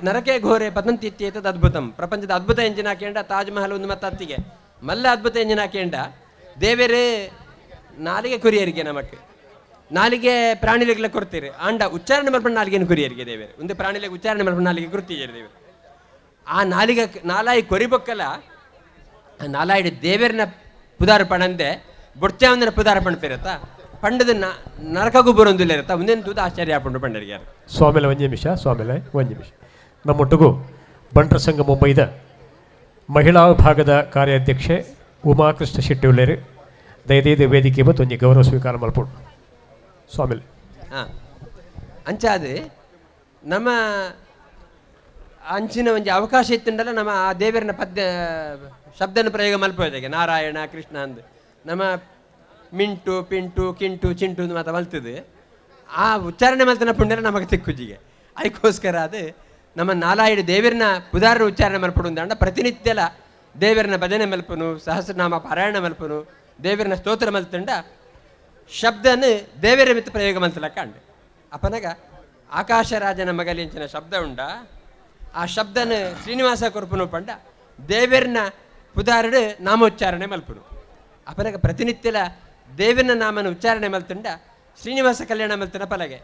ನರಕೆ ಘೋರೆ ಪತಂತಿತ್ಯೇತದ್ ಅದ್ಭುತಂ. ಪ್ರಪಂಚದ ಅದ್ಭುತ ಎಂಜಿನ ಹಾಕ್ಯಂಡ ತಾಜ್ ಮಹಲ್ ಒಂದು ಮತ್ತೆ ಅತ್ತಿಗೆ ಮಲ್ಲ ಅದ್ಭುತ ಎಂಜಿನ ಹಾಕ್ಯಂಡ ದೇವರೇ ನಾಲಿಗೆ ಕುರಿಯರಿಗೆ ನಮಕ್ ನಾಲಿಗೆ ಪ್ರಾಣಿಲೆಗೆಲ್ಲ ಕೊಡ್ತೀರಿ ಆಂಡ ಉಚ್ಚಾರಣೆ ಮಲ್ಪನ ನಾಲಿಗೆಯನ್ನು ಕುರಿಯರಿಗೆ ದೇವರು ಒಂದು ಪ್ರಾಣಿಲೆಗೆ ಉಚ್ಚಾರಣೆ ಮಲ್ಪನ ನಾಲಿಗೆ ಕೊಡ್ತೀರಿ ದೇವರು ಆ ನಾಲಿಗೆ ನಾಲಾಯಿ ಕೊರಿಬೊಕ್ಕಲ ಆ ನಾಲಾಯಿಡು ದೇವರನ್ನ ಪುದಾರ ಪಣಂದೆ ಬೊಡ್ಚಾವಂದನ ಪುದಾರ ಪಣಪಿರತ್ತ ಪಂಡದ ನರಕಗೂ ಬರೋದಿಲ್ಲ ಇರತ್ತ ಒಂದೇನು ತೂದ ಆಶ್ಚರ್ಯ ಆಪುಂಡು ಪಂಡರಿಗೆ ಯಾರು. ಸ್ವಾಮಿಲೆ ಒಂಜಿ ನಿಮಿಷ, ಸ್ವಾಮಿಲೆ ಒಂಜಿ ನಿಮಿಷ. ನಮ್ಮೊಟ್ಟಿಗೂ ಬಂಟರ ಸಂಘ ಮುಂಬೈದ ಮಹಿಳಾ ವಿಭಾಗದ ಕಾರ್ಯಾಧ್ಯಕ್ಷೆ ಉಮಾಕೃಷ್ಣ ಶೆಟ್ಟಿ ಉಳ್ಳೇರು ದಯದೈದ ವೇದಿಕೆ ಮತ್ತು ಒಂಜಿ ಗೌರವ ಸ್ವೀಕಾರ ಮಲ್ಪುಂಡು. ಸ್ವಾಮಿಲೆ. ಅಂಚಾದ ನಮ್ಮ ಅಂಚಿನ ಒಂಜಿ ಅವಕಾಶ ಇತ್ತುಂಡಲ್ಲ ನಮ್ಮ ಆ ದೇವರನ ಪದ್ಯ ಶಬ್ದನ ಪ್ರಯೋಗ ಮಲ್ಪೋದಾಗೆ ನಾರಾಯಣ ಕೃಷ್ಣ ಅಂದ್ ನಮ್ಮ ಮಿಂಟು ಪಿಂಟು ಕಿಂಟು ಚಿಂಟು ಅಂದ್ ಮಾತ ಮಲ್ತದೆ ಆ ಉಚ್ಚಾರಣೆ ಮಲ್ತನ ಪುಣ್ಯರ ನಮಗೆ ತಿಕ್ಕುಜಿಗೆ ಅದಕ್ಕೋಸ್ಕರ ಅದು ನಮ್ಮ ನಾಲಾಯಿಡು ದೇವರನ ಪುದಾರನ ಉಚ್ಚಾರಣೆ ಮಲ್ಪಡು ಅಂದ ಪ್ರತಿನಿತ್ಯಲ ದೇವರನ ಭಜನೆ ಮಲ್ಪನು ಸಹಸ್ರನಾಮ ಪಾರಾಯಣ ಮಲ್ಪನು ದೇವರನ ಸ್ತೋತ್ರ ಮಲ್ತಂಡ ಶಬ್ದನ ದೇವರ ಮಿತ್ತ ಪ್ರಯೋಗ ಮಲ್ತಲಕ್ಕ ಅಂಡೆ ಅಪನಗ ಆಕಾಶರಾಜನ ಮಗಲಿಂಚಿನ ಶಬ್ದ ಉಂಡ. ಆ ಶಬ್ದನ ಶ್ರೀನಿವಾಸ ಕೊರ್ಪುನು ಪಂಡ ದೇವೆರ್ನ ಪುದಾರಡು ನಾಮೋಚ್ಚಾರಣೆ ಮಲ್ಪುನು. ಅಪನಗ ಪ್ರತಿನಿತ್ಯಲ ದೇವನ ನಾಮನ ಉಚ್ಚಾರಣೆ ಮಲ್ತುಂಡ ಶ್ರೀನಿವಾಸ ಕಲ್ಯಾಣ ಮಲ್ತನ ಪಲಗೆ.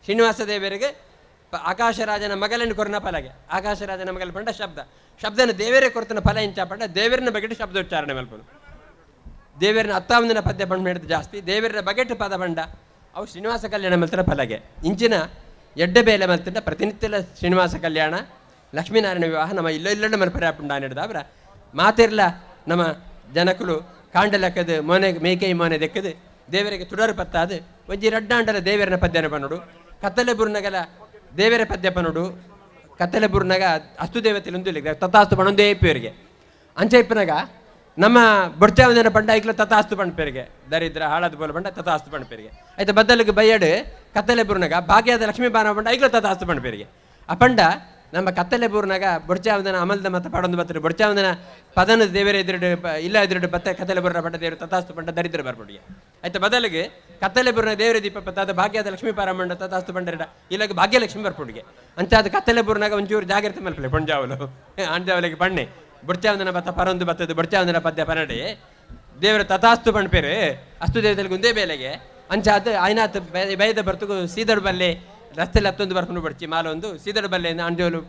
ಶ್ರೀನಿವಾಸ ದೇವರಿಗೆ ಆಕಾಶರಾಜನ ಮಗಲನ್ನು ಕೊರ್ನ ಪಲಗೆ. ಆಕಾಶರಾಜನ ಮಗಲ ಪಂಡ ಶಬ್ದ, ಶಬ್ದನ ದೇವರೇ ಕೊರ್ತನ ಫಲ ಇಂಚ ಪಂಡ ದೇವರನ ಬಗೆಟ್ ಶಬ್ದ ಉಚ್ಚಾರಣೆ ಮಲ್ಪುನು. ದೇವರನ ಅತ್ತಾವಂದಿನ ಪದ್ಯ ಪಂಡ ಹಿಡಿದು ಜಾಸ್ತಿ ದೇವರ ಬಗೆಟ್ ಪದ ಪಂಡ ಅವು ಶ್ರೀನಿವಾಸ ಕಲ್ಯಾಣ ಮಲ್ತನ ಫಲಗೆ. ಇಂಚಿನ ಎಡ್ಡೆ ಬೇಲೆ ಮಲ್ತಂಡ ಪ್ರತಿನಿತ್ಯಲ ಶ್ರೀನಿವಾಸ ಕಲ್ಯಾಣ ಲಕ್ಷ್ಮೀನಾರಾಯಣ ವಿವಾಹ ನಮ್ಮ ಇಲ್ಲ ಇಲ್ಲಡ ಮಲ್ಪರೆ ಆಪುಂಡ ಹಿಡ್ದು ಮಾತಿರ್ಲ ನಮ್ಮ ಜನಕುಲು ಕಾಂಡಲಕ್ಕದು ಮೋನೆ ಮೇಕೈ ಮೋನೆ ದೆಕ್ಕದು ದೇವರಿಗೆ ತುಡರು ಪತ್ತಾದು ಒಂಜಿ ರಡ್ಡಾಂಡಲ ದೇವರನ ಪದ್ಯನ ಪನ್ನೋಡು. ಕತ್ತಲೆ ಬುರ್ನಗಲ ದೇವರ ಪದ್ಯ ಪನ್ನೋಡು. ಕತ್ತಲೆ ಬುರ್ನಗ ಅಸ್ತು ದೇವತೆ ತಥಾಸ್ತು ಪಣೊಂದೇ ಇಪ್ಪರಿಗೆ ಅಂಚ ಇಪ್ಪನಾಗ ನಮ್ಮ ಬೊಡ್ಚಾವಂದನ ಪಂಡ ಐಕ್ಲ ತಥಾಸ್ತು ಪಣ್ಪೇರಿಗೆ ದರಿದ್ರ ಹಾಳಾದ ಬೋಲ ಪಂಡ ತಥಾಸ್ತು ಪಣ್ಪೇರಿಗೆ ಆಯ್ತು. ಬದ್ದಲಿಗೆ ಬಯ್ಯಡು ಕತ್ತಲೆ ಬುರ್ನಗ ಭಾಗ್ಯದ ಲಕ್ಷ್ಮೀ ಬಾನ ಪಂಡ ಐಕ್ಲ ತಥಾಸ್ತು ಪಣ್ಪೇರಿಗೆ. ಆ ಪಂಡ ನಮ್ಮ ಕತ್ತಲೆ ಬೂರ್ನಾಗ ಬೊಡ್ಚಾವಂದನ ಅಮಲ್ದ ಮತ ಪಾಡೊಂದು ಬತ್ತರು ಬೊಡ್ಚಾವಂದನ ಪದನ ದೇವರ ಎದುರುಡು ಇಲ್ಲ ಎದುರುಡು ಬತ್ತ ಕತ್ತಲೆ ಬುರ್ನ ಪಂಡ ದೇವರು ತಥಾಸ್ತು ಪಂಡ ದರಿದ್ರ ಬರ್ಪುಡಿಗೆ ಆಯ್ತು. ಬದಲಿಗೆ ಕತ್ತಲೆ ಬುರ್ನ ದೇವರ ದೀಪ ಪತ್ತಾದ ಭಾಗ್ಯದ ಲಕ್ಷ್ಮೀ ಪಾರಮಂಡ ತಥಾಸ್ತು ಪಂಡರಡ ಇಲ್ಲಗೆ ಭಾಗ್ಯಲಕ್ಷ್ಮಿ ಬರ್ಪುಡಿಗೆ ಅಂಚಾದ ಕತ್ತಲೆ ಬುರ್ನಾಗ ಒಂಚೂರು ಜಾಗ್ರತೆ ಮಲ್ಪಲೆ ಪೊಂಜಾವಲು ಆಂಜಾವಲಿಗೆ ಪಣ್ಣೆ ಬೊಡ್ಚಾವಂದನ ಬತ್ತ ಪರೊಂದು ಬತ್ತದು ಬೊಡ್ಚಾವಂದನ ಪದ್ಯ ಪನಡೆ ದೇವರ ತಥಾಸ್ತು ಪಣ್ಪೇರು ಅಸ್ತು ದೇವತೆಗೆ ಒಂದೇ ಬೇಲೆಗೆ ಅಂಚಾದ ಆಯ್ನಾತ್ ಬೈದ ಬರ್ತುಗು ಸೀದಡು ಬಲ್ಲೆ ರಸ್ತೆಲಿ ಹತ್ತೊಂದು ಬರ್ಕೊಂಡು ಬಡ್ಚಿ ಮಾಲೊಂದು ಸೀದಡು ಬಲ್ಲೆಯಿಂದ ಅಂಜೋಲು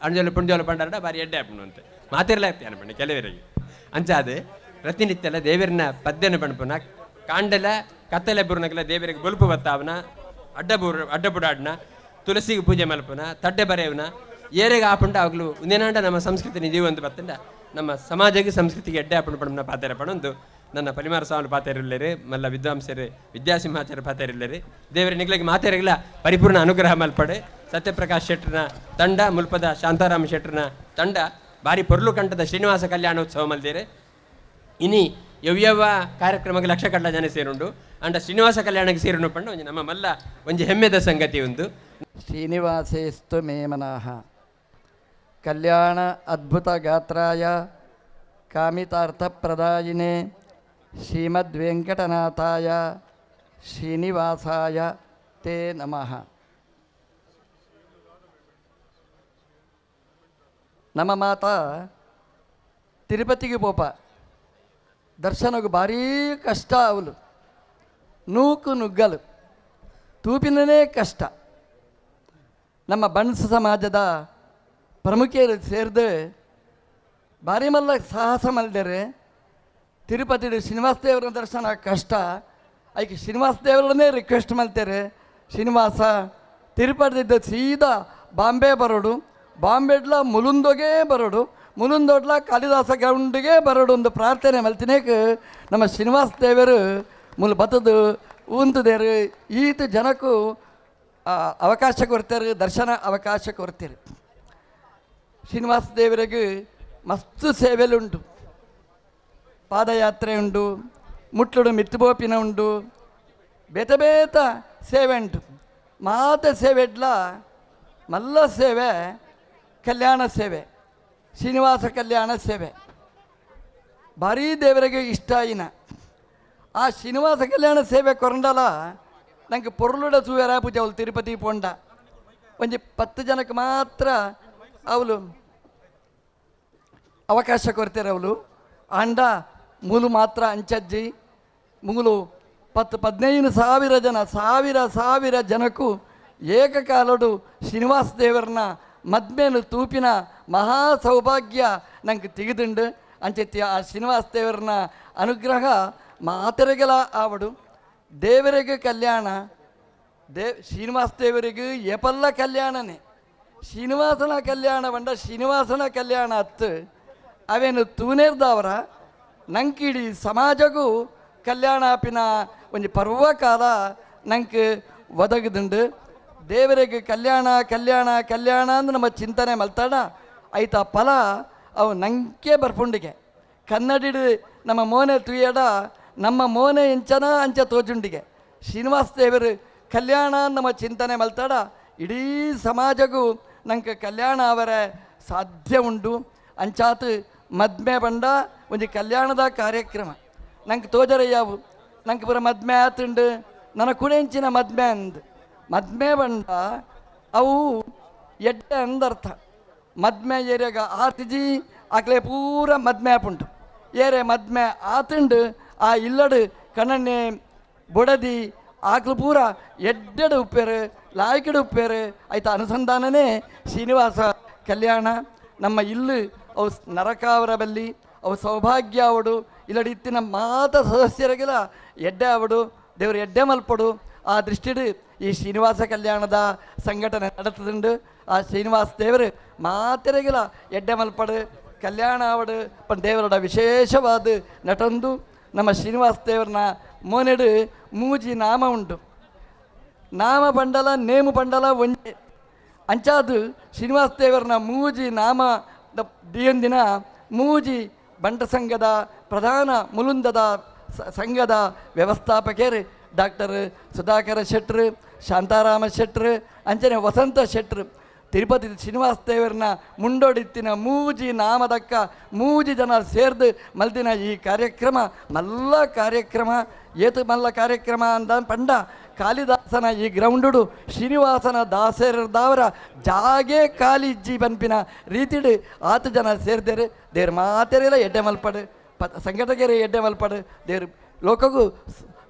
ಅಂಜೋಲು ಪುಂಜೋಲು ಪಂಡಾರಡ ಬಾರಿ ಎಡ್ಡೆ ಆಪುಂಡು ಅಂತ ಮಾತಿರ್ಲ ಆಗ್ತೇನೆ ಪಂಡ ಕೆಲವರಿಗೆ. ಅಂಚಾದ ಪ್ರತಿನಿತ್ಯಲ ದೇವರನ್ನ ಪದ್ಯನ ಪಣಪುನ ಕಾಂಡಲ ಕತ್ತಲೆ ಬುರ್ನಗಲ ದೇವರಿಗೆ ಬೊಲ್ಪು ಬತ್ತಾವನ ಅಡ್ಡ ಬೂರ್ ಅಡ್ಡ ಬುಡಾಡ್ನ ತುಳಸಿಗೆ ಪೂಜೆ ಮಲ್ಪುನ ತಡ್ಡೆ ಬರೆಯವನ ಏರೆಗೆ ಆಪುಂಡ ಅವಾಗಲೂ ಒಂದೇನಾಂಡ ನಮ್ಮ ಸಂಸ್ಕೃತಿ ನಿಜೀವಂತ ಬತ್ತಂಡ ನಮ್ಮ ಸಮಾಜಕ್ಕೆ ಸಂಸ್ಕೃತಿಗೆ ಎಡ್ಡೆ ಆಪುಂಡು ಪಣನ ಪಾತೆರ ಪಣೊಂದು ನನ್ನ ಪರಿಮಾರ ಸ್ವಾಮಿ ಪಾತೆರಿಲ್ಲರಿ ಮಲ್ಲ ವಿದ್ವಾಂಸರು ವಿದ್ಯಾಸಿಂಹಾಚಾರ್ಯ ಪಾತೆರಿಲ್ಲರಿ ದೇವರ ನಿಗ್ಲಿಗೆ ಮಾತೆರಿಗಳ ಪರಿಪೂರ್ಣ ಅನುಗ್ರಹ ಮಲ್ಪಡೆ. ಸತ್ಯಪ್ರಕಾಶ್ ಶೆಟ್ಟರ್ನ ತಂಡ ಮುಲ್ಪದ ಶಾಂತಾರಾಮ ಶೆಟ್ಟರ್ನ ತಂಡ ಭಾರಿ ಪೊರ್ಲು ಕಂಠದ ಶ್ರೀನಿವಾಸ ಕಲ್ಯಾಣೋತ್ಸವ ಮಲ್ದೇರೆ. ಇನಿ ಯವ್ಯವ ಕಾರ್ಯಕ್ರಮಕ್ಕೆ ಲಕ್ಷ ಕಡ್ಲ ಜನ ಸೇರುಂಡು ಅಂಡ ಶ್ರೀನಿವಾಸ ಕಲ್ಯಾಣಕ್ಕೆ ಸೇರುಂಡು ಪಂಡ ಒಂಜಿ ನಮ್ಮ ಮಲ್ಲ ಒಂಜಿ ಹೆಮ್ಮೆದ ಸಂಗತಿ ಉಂದು. ಶ್ರೀನಿವಾಸೇಸ್ತು ಮೇ ಮನಃ ಕಲ್ಯಾಣ ಅದ್ಭುತ ಗಾತ್ರಾಯ ಕಾಮಿತಾರ್ಥಪ್ರದಾಯಿನೇ ಶ್ರೀಮದ್ವೆಂಕಟನಾಥಾಯ ಶ್ರೀನಿವಾಸಾಯ ತೇ ನಮಃ. ನಮ್ಮ ಮಾತಾ ತಿರುಪತಿಗೆ ಪೋಪ ದರ್ಶನకు ಭಾರೀ ಕಷ್ಟ ಅವಲು ನೂಕು ನುಗ್ಗಲು ತೂಪಿನೇ ಕಷ್ಟ. ನಮ್ಮ ಬಣ್ಸ ಸಮಾಜದ ಪ್ರಮುಖರು ಸೇರಿದು ಭಾರಿ ಮಲ್ಲ ಸಾಹಸ ಮಲ್ದರೆ ತಿರುಪತಿ ಶ್ರೀನಿವಾಸ ದೇವರ ದರ್ಶನ ಕಷ್ಟ. ಐಕೆ ಶ್ರೀನಿವಾಸ ದೇವರನ್ನೇ ರಿಕ್ವೆಸ್ಟ್ ಮಾಡ್ತಾರೆ, ಶ್ರೀನಿವಾಸ ತಿರುಪತಿದ್ದ ಸೀದಾ ಬಾಂಬೆ ಬರೋಡು, ಬಾಂಬೆಡ್ಲ ಮುಲುಂದೊಗೆ ಬರೋಡು, ಮುಲುಂದೊಡ್ಲ ಕಾಳಿದಾಸ ಗ್ರೌಂಡಿಗೆ ಬರೋಡು ಒಂದು ಪ್ರಾರ್ಥನೆ ಮಲ್ತಿನೇಕ ನಮ್ಮ ಶ್ರೀನಿವಾಸ ದೇವರು ಮುಲ್ ಬತ್ತದು ಊಂತದೇರು ಈತ ಜನಕ್ಕೂ ಅವಕಾಶ ಕೊಡ್ತಾರೆ, ದರ್ಶನ ಅವಕಾಶ ಕೊಡ್ತೀರಿ. ಶ್ರೀನಿವಾಸ ದೇವರಿಗೆ ಮಸ್ತ್ ಸೇವೆಲುಂಟು, ಪಾದಯಾತ್ರೆ ಉಂಟು, ಮುಟ್ಲುಡು ಮಿತ್ತುಬೋಪಿನ ಉಂಟು, ಬೇತ ಬೇತ ಸೇವೆ ಉಂಟು. ಮಾತ ಸೇವೆಡ್ಲ ಮಲ್ಲ ಸೇವೆ ಕಲ್ಯಾಣ ಸೇವೆ, ಶ್ರೀನಿವಾಸ ಕಲ್ಯಾಣ ಸೇವೆ ಭಾರೀ ದೇವರಿಗೆ ಇಷ್ಟ ಇನ. ಆ ಶ್ರೀನಿವಾಸ ಕಲ್ಯಾಣ ಸೇವೆ ಕೊರಂಡಲ ನಂಗೆ ಪೊರ್ಲುಡ ತೂವೆರ ಪೂಜೆ ಅವಳು ತಿರುಪತಿ ಪೋಂಡ ಒಂಜಿ 10 ಜನಕ್ಕೆ ಮಾತ್ರ ಅವಳು ಅವಕಾಶ ಕೊಡ್ತಾರೆ. ಅವಳು ಆಂಡ ಮೂಲು ಮಾತ್ರ ಅಂಚಜ್ಜಿ ಮೂಲು 10-15 ಸಾವಿರ ಜನ ಸಾವಿರ ಸಾವಿರ ಜನಕ್ಕೂ ಏಕಕಾಲಡು ಶ್ರೀನಿವಾಸ ದೇವರನ್ನ ಮದ್ಮೇಲು ತೂಪಿನ ಮಹಾ ಸೌಭಾಗ್ಯ ನಂಗೆ ತೆಗೆದುಂಡು. ಅಂಚೆತ್ತಿ ಆ ಶ್ರೀನಿವಾಸ ದೇವರನ್ನ ಅನುಗ್ರಹ ಮಾತರಿಗೆಲ ಆವಡು. ದೇವರಿಗೆ ಕಲ್ಯಾಣ, ಶ್ರೀನಿವಾಸ ದೇವರಿಗೆ ಎಪಲ್ಲ ಕಲ್ಯಾಣನೇ. ಶ್ರೀನಿವಾಸನ ಕಲ್ಯಾಣ ಬಂಡ ಶ್ರೀನಿವಾಸನ ಕಲ್ಯಾಣ ಅತ್ತು ಅವೇನು ತೂನೇರ್ದವರ ನಂಕಿಡೀ ಸಮಾಜಗೂ ಕಲ್ಯಾಣಾಪಿನ ಒಂಜಿ ಪರ್ವಕಾಲ ನಂಗೆ ಒದಗದುಂಡು. ದೇವರಿಗೆ ಕಲ್ಯಾಣ ಕಲ್ಯಾಣ ಕಲ್ಯಾಣ ಅಂದ್ರೆ ನಮ್ಮ ಚಿಂತನೆ ಮಲ್ತಾಡ ಐತ ಫಲ ಅವು ನಂಗೆ ಬರ್ಪುಂಡಿಗೆ. ಕನ್ನಡಿಡು ನಮ್ಮ ಮೋನೆ ತುಯ್ಯಡ ನಮ್ಮ ಮೋನೆ ಎಂಚನ ಅಂಚ ತೋಜುಂಡಿಗೆ. ಶ್ರೀನಿವಾಸ ದೇವರು ಕಲ್ಯಾಣ ನಮ್ಮ ಚಿಂತನೆ ಮಲ್ತಾಡ ಇಡೀ ಸಮಾಜಗೂ ನಂಗೆ ಕಲ್ಯಾಣ ಅವರ ಸಾಧ್ಯ ಉಂಟು. ಅಂಚಾತು ಮದ್ಮೆ ಬಂಡ ಒಂಜಿ ಕಲ್ಯಾಣದ ಕಾರ್ಯಕ್ರಮ ನಂಗೆ ತೋಜರಯ್ಯಾವು ನಂಗೆ ಪೂರ ಮದ್ಮೆ ಆತುಂಡು ನನ್ನ ಕುಣೆಂಚಿನ ಮದ್ಮೆ ಅಂದ್ ಮದ್ಮೆ ಬಂಡ ಅವು ಎಡ್ಡೆ ಅಂದರ್ಥ. ಮದ್ಮೆ ಏರಿಯಾಗ ಆತಿಜಿ ಆಕ್ಲೆ ಪೂರ ಮದ್ಮೆ ಆಪುಂಟು. ಏರೆ ಮದ್ಮೆ ಆತುಂಡು ಆ ಇಲ್ಲಡು ಕಣ್ಣನೆ ಬೊಡದಿ ಆಕ್ಲು ಪೂರ ಎಡ್ಡೆಡು ಉಪ್ಪೇರು ಲಾಯ್ಕಡು ಉಪ್ಪೇರು. ಆಯ್ತು ಅನುಸಂಧಾನನೇ ಶ್ರೀನಿವಾಸ ಕಲ್ಯಾಣ. ನಮ್ಮ ಇಲ್ಲು ಅವು ನರಕಾವರ ಬಲ್ಲಿ ಅವು ಸೌಭಾಗ್ಯ ಅವಡು ಇಲ್ಲಡಿ ಇತ್ತಿನ ಮಾತ ಸದಸ್ಯರಿಗೆಲ್ಲ ಎಡ್ಡೆ ಅವಡು ದೇವರು ಎಡ್ಡೆ ಮಲ್ಪಡು. ಆ ದೃಷ್ಟಿಡು ಈ ಶ್ರೀನಿವಾಸ ಕಲ್ಯಾಣದ ಸಂಘಟನೆ ನಡೆತದುಂಡು. ಆ ಶ್ರೀನಿವಾಸ ದೇವರು ಮಾತೆರೆಗಿಲ ಎಡ್ಡೆ ಮಲ್ಪಡು ಕಲ್ಯಾಣ ಆವಡು ಪನ್ ದೇವರ ವಿಶೇಷವಾದ ನಟಂದು. ನಮ್ಮ ಶ್ರೀನಿವಾಸ ದೇವರನ್ನ ಮೋನೆಡು ಮೂಜಿ ನಾಮ ಉಂಟು. ನಾಮ ಪಂಡಲ ನೇಮು ಪಂಡಲ ಒಂಜೆ ಅಂಚಾದು ಶ್ರೀನಿವಾಸ ದೇವರನ್ನ ಮೂಜಿ ನಾಮ ದಿಯಂದಿನ ಮೂಜಿ ಬಂಟ ಸಂಘದ ಪ್ರಧಾನ ಮುಲುಂದದ ಸಂಘದ ವ್ಯವಸ್ಥಾಪಕರು ಡಾಕ್ಟರ್ ಸುಧಾಕರ ಶೆಟ್ರು, ಶಾಂತಾರಾಮ ಶೆಟ್ರು, ಅಂಚನೆ ವಸಂತ ಶೆಟ್ರು. ತಿರುಪತಿ ಶ್ರೀನಿವಾಸ ದೇವರನ್ನ ಮುಂಡೋಡಿತ್ತಿನ ಮೂಜಿ ನಾಮದಕ್ಕ ಮೂಜಿ ಜನ ಸೇರ್ದು ಮಲ್ದಿನ ಈ ಕಾರ್ಯಕ್ರಮ ಮಲ್ಲ ಕಾರ್ಯಕ್ರಮ. ಏತು ಮಲ್ಲ ಕಾರ್ಯಕ್ರಮ ಅಂದ ಪಂಡ ಕಾಳಿದಾಸನ ಈ ಗ್ರೌಂಡುಡು ಶ್ರೀನಿವಾಸನ ದಾಸರದಾವರ ಜಾಗೆ ಕಾಲಿಜ್ಜಿ ಬನ್ಪಿನ ರೀತಿಡು ಆತು ಜನ ಸೇರ್ದೇರು. ದೇವ್ರ ಮಾತೆರೆಲ್ಲ ಎಡ್ಡೆ ಮಲ್ಪಡು, ಸಂಘಟಕರೇ ಎಡ್ಡೆ ಮಲ್ಪಡು, ದೇವ್ರ ಲೋಕಗೂ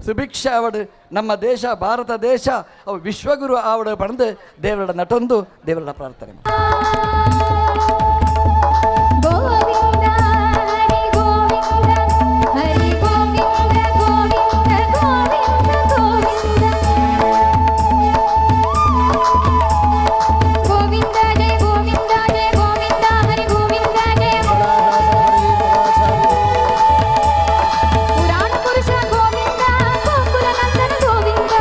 ಸುಭಿಕ್ಷ ಆವಡು, ನಮ್ಮ ದೇಶ ಭಾರತ ದೇಶ ಅವು ವಿಶ್ವಗುರು ಆವಡು ಪಡೆದು ದೇವರ ನಟೊಂದು ದೇವರ ಪ್ರಾರ್ಥನೆ. ಗೋವಿಂದ ಹರಿ ಗೋವಿಂದ ಹರಿ ಗೋವಿಂದ ಗೋವಿಂದ ಗೋವಿಂದ ಗೋವಿಂದ ಗೋವಿಂದ ಜಯ ಗೋವಿಂದ ಜಯ ಗೋವಿಂದ ಹರಿ ಗೋವಿಂದ ಜಯ ಪುರಾಣ ಪುರುಷ ಗೋವಿಂದ ಗೋಕುಲ ನಂದನ ಗೋವಿಂದ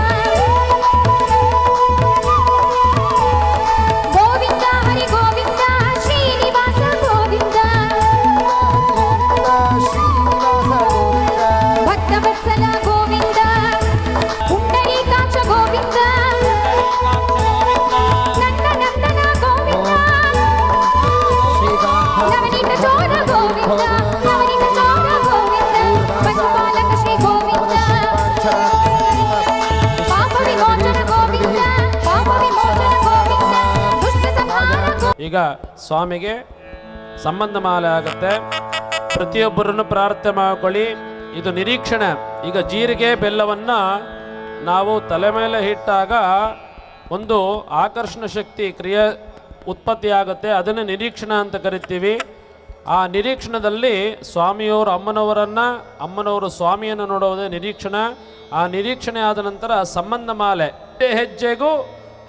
ಗೋವಿಂದ ಹರಿ ಗೋವಿಂದ ಶ್ರೀನಿವಾಸ ಗೋವಿಂದ ಭಕ್ತವತ್ಸಲ ಗೋವಿಂದ ಪುಂಡರೀಕಾಕ್ಷ ಗೋವಿಂದ ನಂದ ನಂದನ ಗೋವಿಂದ ನವನೀತ ಚೋರ ಗೋವಿಂದ ನವನೀತ ಚೋರ ಗೋವಿಂದ ಪಶುಪಾಲಕ ಶ್ರೀ ಗೋವಿಂದ ಪಾಪ ವಿಮೋಚನ ಗೋವಿಂದ ಪಾಪ ವಿಮೋಚನ ಗೋವಿಂದ ದುಷ್ಟ ಸಂಹಾರ ಈಗ ಸ್ವಾಮಿಗೆ ಸಂಬಂಧ ಮಾಲೆ ಆಗುತ್ತೆ. ಪ್ರತಿಯೊಬ್ಬರನ್ನು ಪ್ರಾರ್ಥನೆ ಮಾಡಿಕೊಳ್ಳಿ. ಇದು ನಿರೀಕ್ಷಣೆ. ಈಗ ಜೀರಿಗೆ ಬೆಲ್ಲವನ್ನು ನಾವು ತಲೆ ಮೇಲೆ ಇಟ್ಟಾಗ ಒಂದು ಆಕರ್ಷಣ ಶಕ್ತಿ ಕ್ರಿಯೆ ಉತ್ಪತ್ತಿಯಾಗುತ್ತೆ. ಅದನ್ನೇ ನಿರೀಕ್ಷಣೆ ಅಂತ ಕರಿತೀವಿ. ಆ ನಿರೀಕ್ಷಣದಲ್ಲಿ ಸ್ವಾಮಿಯವರು ಅಮ್ಮನವರನ್ನು, ಅಮ್ಮನವರು ಸ್ವಾಮಿಯನ್ನು ನೋಡುವುದೇ ನಿರೀಕ್ಷಣೆ. ಆ ನಿರೀಕ್ಷಣೆ ಆದ ನಂತರ ಸಂಬಂಧ ಮಾಲೆ. ಹೆಜ್ಜೆಗೂ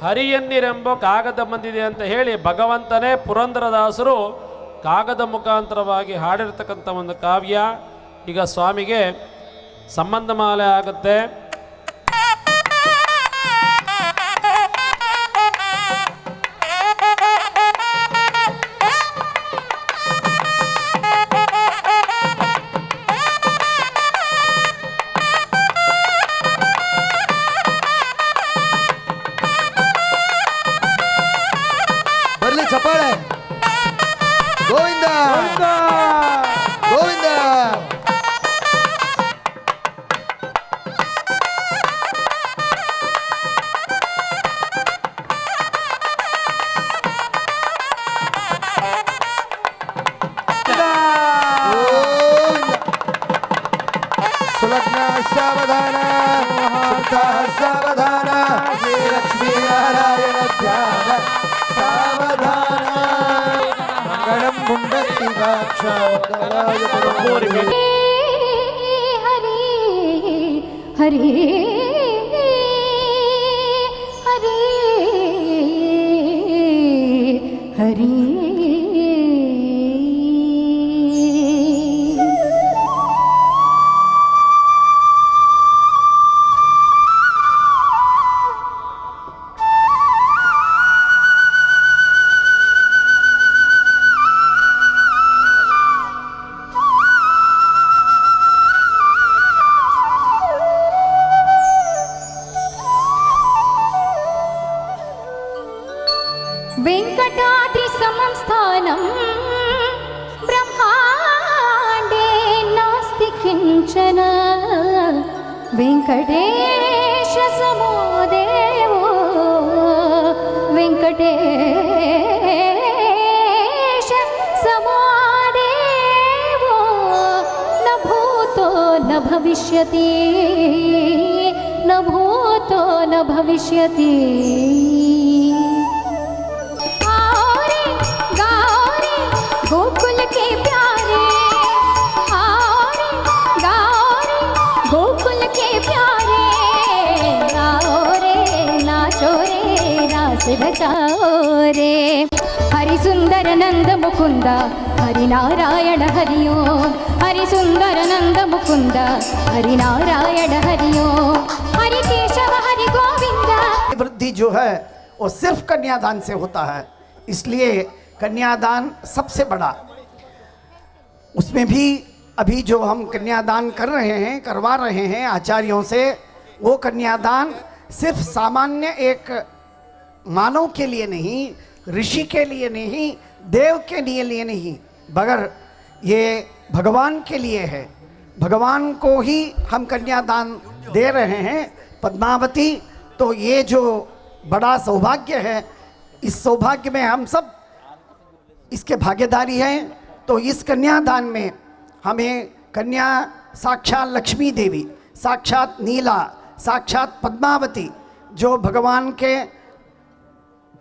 ಹರಿಯನ್ನಿರೆಂಬ ಕಾಗದ ಬಂದಿದೆ ಅಂತ ಹೇಳಿ ಭಗವಂತನೇ ಪುರಂದರದಾಸರು ಕಾಗದ ಮುಖಾಂತರವಾಗಿ ಹಾಡಿರ್ತಕ್ಕಂಥ ಒಂದು ಕಾವ್ಯ. ಈಗ ಸ್ವಾಮಿಗೆ ಸಂಬಂಧ ಮಾಲೆ ಆಗುತ್ತೆ. ಬರ್ಲಿ ಚಪ್ಪಾಳೆ. ಗೋವಿಂದ ಗೋವಿಂದ. ಸುಲಗ್ನ ಸಾವಧಾನ ಸಾವಧಾನ ಶ್ರೀ ಲಕ್ಷ್ಮೀ ನಾರಾಯಣ ಧ್ಯಾನ ಸಾವಧಾನ ಮಂಗಳಂ ಪುಂಡರೀಕಾಕ್ಷಾಯ ಹರಿ ಹರಿ ಹರಿ ಹರಿ. वेङ्कटाद्रि समं स्थानं ब्रह्माण्डे नास्ति किञ्चन वेङ्कटेश समो देवो। वेङ्कटेश समादेवो न भूतो न भविष्यति, न भूतो न भविष्यति। आओ रे गाओ रे गोकुल के प्यारे, आओ रे गाओ रे गोकुल के प्यारे, आओ रे नाचो रे रास रचाओ रे। हरि सुंदर नंद मुकुंद हरि नारायण हरि ओम, हरि सुंदर नंद मुकुंद हरि नारायण हरि ओम, हरि केशव हरि गोविंद। वृद्धि जो है वो सिर्फ कन्यादान से होता है, इसलिए कन्यादान सबसे बड़ा। उसमें भी अभी जो हम कन्यादान कर रहे हैं, करवा रहे हैं आचार्यों से, वो कन्यादान सिर्फ सामान्य एक मानव के लिए नहीं, ऋषि के लिए नहीं, देव के लिए नहीं, मगर ये भगवान के लिए है। भगवान को ही हम कन्यादान दे रहे हैं पद्मावती। तो ये जो बड़ा सौभाग्य है, इस सौभाग्य में हम सब इसके भागीदारी हैं। तो इस कन्यादान में हमें कन्या साक्षात लक्ष्मी देवी, साक्षात नीला, साक्षात पद्मावती, जो भगवान के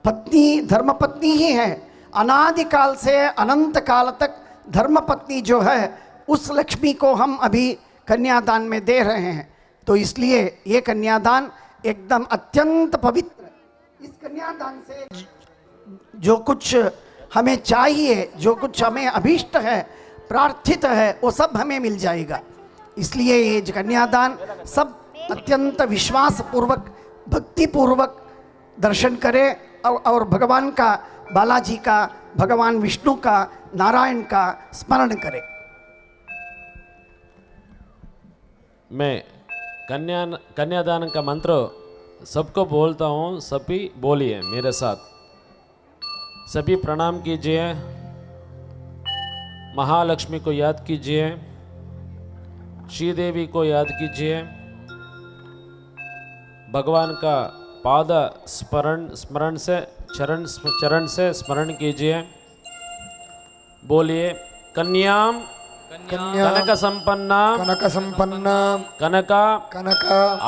पत्नी, धर्मपत्नी ही है, अनादिकाल से अनंत काल तक धर्मपत्नी जो है, उस लक्ष्मी को हम अभी कन्यादान में दे रहे हैं। तो इसलिए ये कन्यादान एकदम अत्यंत पवित्र। इस कन्यादान से जो कुछ हमें चाहिए, जो कुछ हमें अभीष्ट है, प्रार्थित है, वो सब हमें मिल जाएगा। इसलिए ये कन्यादान सब अत्यंत विश्वासपूर्वक, भक्तिपूर्वक दर्शन करें और भगवान का, बालाजी का, भगवान विष्णु का, नारायण का स्मरण करें। मैं कन्यादान का मंत्र सबको बोलता हूँ, सभी बोलिए मेरे साथ। सभी प्रणाम कीजिए, महालक्ष्मी को याद कीजिए, श्रीदेवी को याद कीजिए, भगवान का पाद स्मरण, स्मरण से चरण, चरण से स्मरण कीजिए। बोलिए कन्याम कन्या कनक संपन्ना कनक संपन्ना कनका कनक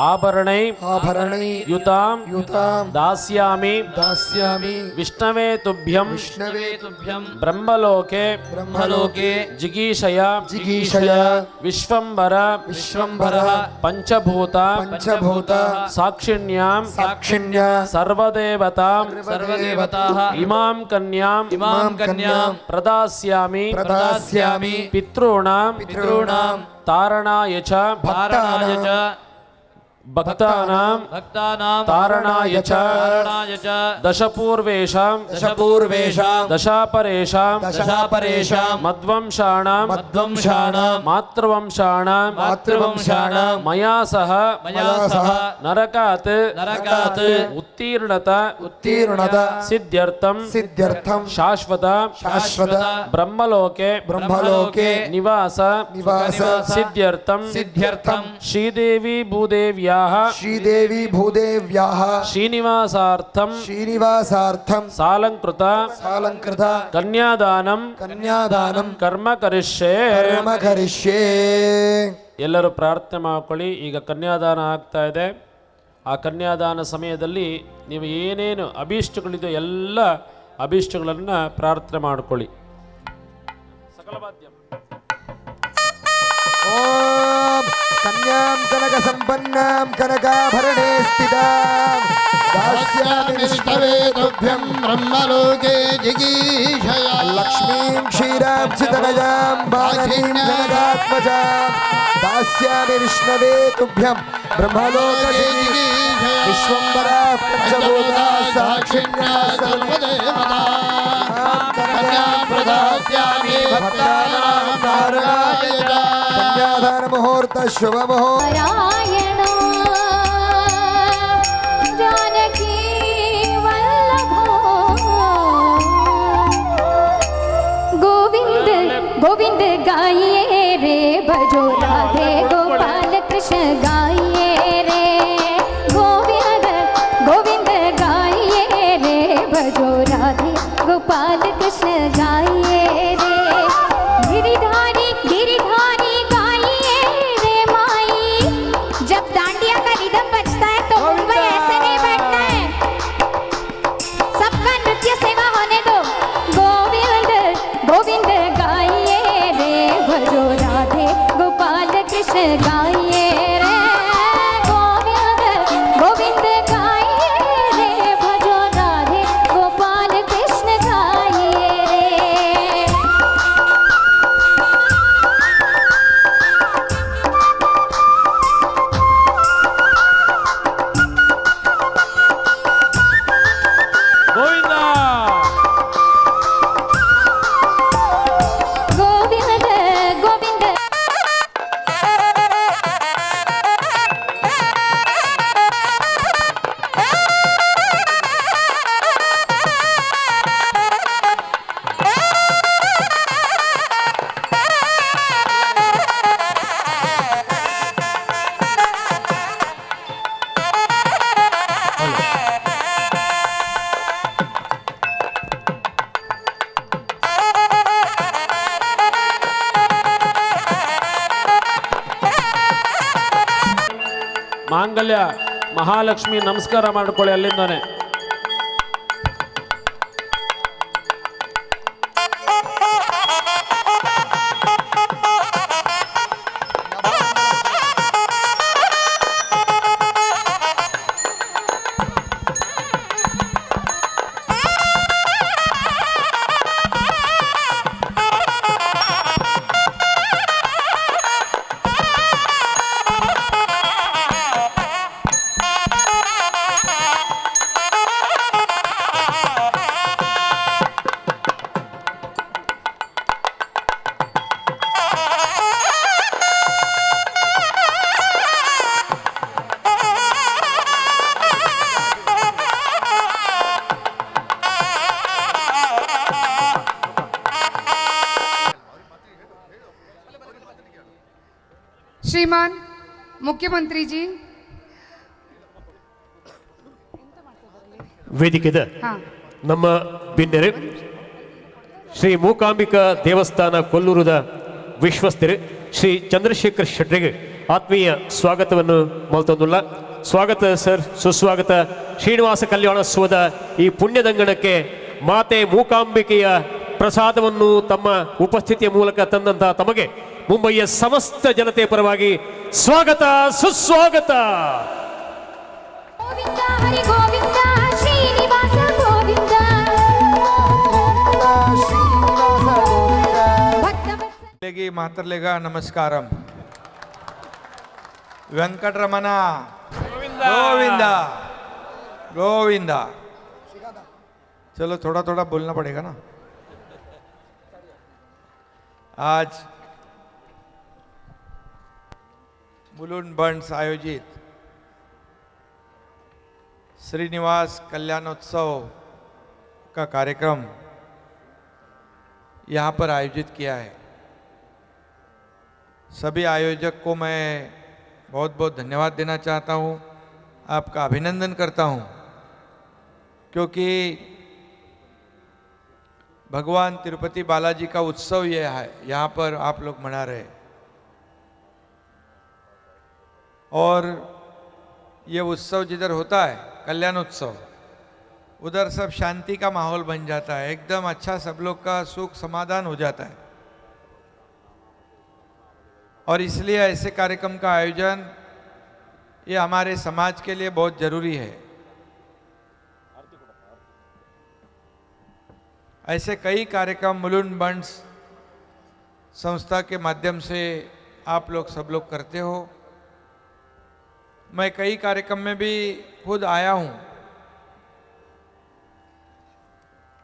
आभरणै आभरणै युतां युतां दास्यामि दास्यामि विष्णवे तुभ्यं विष्णवे तुभ्यं ब्रह्मलोके ब्रह्मलोके जिगीषया जिगीषया विश्वंभर विश्वंभर पंचभूत पंचभूत साक्षिण्यां साक्षिण्या सर्वदेवता सर्वदेवताः इमां कन्यां इमां कन्यां प्रदास्यामि प्रदास्यामि पितॄणां पितॄणां तारणाय च तारणाय च भक्तानां भक्तानां तारणाय च तारणाय च दशपूर्वेषां दशपूर्वेषां दशापरेषां दशापरेषां मद्वंशाणां मद्वंशाणां मातृवंशाणां मातृवंशाणां मया सह मया सह नरकात् नरकात् उत्तीर्णता उत्तीर्णता सिद्ध्यर्थं सिद्ध्यर्थं शाश्वत शाश्वत ब्रह्मलोके ब्रह्मलोके निवास निवास सिद्ध्यर्थं सिद्ध्यर्थं श्रीदेवी भूदेव्याः श्रीदेवी भूदेव्याः श्रीनिवासार्थं श्रीनिवासार्थं सालंकृत सालंकृत कन्यादानं कन्यादानं कर्म करिष्ये कर्म करिष्ये। ಎಲ್ಲರೂ ಪ್ರಾರ್ಥನೆ ಮಾಡ್ಕೊಳ್ಳಿ. ಈಗ ಕನ್ಯಾದಾನ ಆಗ್ತಾ ಇದೆ. ಆ ಕನ್ಯಾದಾನ ಸಮಯದಲ್ಲಿ ನೀವು ಏನೇನು ಅಭೀಷ್ಟಗಳಿದೆಯೋ ಎಲ್ಲ ಅಭೀಷ್ಟಗಳನ್ನು ಪ್ರಾರ್ಥನೆ ಮಾಡ್ಕೊಳ್ಳಿ. ಸಕಲವಾದ್ಯಂ. ಓಂ ಕನ್ಯಾಂ ಕನಕ ಸಂಪನ್ನಾಂ ಕನಕಾಭರಣೇ ಸ್ಥಿತಾಂ ದಾಸ್ಯಾಮಿ ವಿಷ್ಣವೇ ತುಭ್ಯಂ ಬ್ರಹ್ಮಲೋಕೆ ಜಿಗೀಷಯಾ ಲಕ್ಷ್ಮೀಂ ಕ್ಷೀರಾಂ ಚಿತನಯಾಂ ಭಾರತೀಂ ಜನಕಾತ್ಮಜಾಂ ದಾಸ್ಯಾಮಿ ವಿಷ್ಣವೇ ತುಭ್ಯಂ ಬ್ರಹ್ಮಲೋಕೆ ವಿಶ್ವಂಬರಾ ಪಂಚಭೂತಾ ಸಾಕ್ಷಿಣ್ಯಾ ಸರ್ವದೇವತಾ ಕನ್ಯಾಂ ಪ್ರದಾಸ್ಯಾಮಿ ಭಕ್ತಾನಾಂ ತಾರಣಾಯ ಚ. ಕನ್ಯಾದಾನ ಮುಹೂರ್ತ ಶುಭ ಮುಹೂರ್ತ. ನಾರಾಯಣ ಜಾನಕಿ ವಲ್ಲಭ ಗೋವಿಂದ ಗೋವಿಂದ ಗಾಯಿಯೇ ರೇ ಭಜೋ ರಾಧೆ ಗೋಪಾಲ ಕೃಷ್ಣ ಗಾಯಿಯೇ ರೇ ಗೋವಿಂದ ಗೋವಿಂದ ಗಾಯಿಯೇ ರೇ ಭಜೋ कृष्ण गाइए रे, गोविंद गोविंद गाइए रे, भजो राधे गोपाल कृष्ण गाइए रे। ಗೋವಿಂದ गोविंद गोविंद ಮಾಂಗಲ್ಯ ಮಹಾಲಕ್ಷ್ಮಿ ನಮಸ್ಕಾರ ಮಾಡ್ಕೊಳ್ಳಿ ಅಲ್ಲಿಂದಾನೆ. श्रीमान मुख्यमंत्री जी। ವೇದಿಕೆದ ನಮ್ಮ ಬಿನ್ನೆರೆ ಶ್ರೀ ಮೂಕಾಂಬಿಕಾ ದೇವಸ್ಥಾನ ಕೊಲ್ಲೂರದ ವಿಶ್ವಸ್ಥರು ಶ್ರೀ ಚಂದ್ರಶೇಖರ್ ಶೆಟ್ಟರಿಗೆ ಆತ್ಮೀಯ ಸ್ವಾಗತವನ್ನು ಮಲ್ತೊಂದುಲ್ಲ. ಸ್ವಾಗತ ಸರ್, ಸುಸ್ವಾಗತ. ಶ್ರೀನಿವಾಸ ಕಲ್ಯಾಣೋತ್ಸವದ ಈ ಪುಣ್ಯದಂಗಣಕ್ಕೆ ಮಾತೆ ಮೂಕಾಂಬಿಕೆಯ ಪ್ರಸಾದವನ್ನು ತಮ್ಮ ಉಪಸ್ಥಿತಿಯ ಮೂಲಕ ತಂದಂತಹ ತಮಗೆ ಮುಂಬಯಿಯ ಸಮಸ್ತ ಜನತೆ ಪರವಾಗಿ ಸ್ವಾಗತ, ಸುಸ್ವಾಗತ. गोविंद हरि गोविंद श्रीनिवास गोविंद लेगी मातरलेगा नमस्कारम। वेंकटरमण गोविंदा गोविंदा। चलो थोड़ा थोड़ा बोलना पड़ेगा ना। आज मुलुंड बंड्स आयोजित श्रीनिवास कल्याणोत्सव का कार्यक्रम यहाँ पर आयोजित किया है। सभी आयोजक को मैं बहुत बहुत धन्यवाद देना चाहता हूँ, आपका अभिनंदन करता हूँ, क्योंकि भगवान तिरुपति बालाजी का उत्सव यह है, यहाँ पर आप लोग मना रहे हैं। और ये उत्सव जिधर होता है कल्याण उत्सव, उधर सब शांति का माहौल बन जाता है, एकदम अच्छा, सब लोग का सुख समाधान हो जाता है। और इसलिए ऐसे कार्यक्रम का आयोजन ये हमारे समाज के लिए बहुत ज़रूरी है। ऐसे कई कार्यक्रम मुलुंड बंड्स संस्था के माध्यम से आप लोग सब लोग करते हो। मैं कई कार्यक्रम में भी खुद आया हूँ।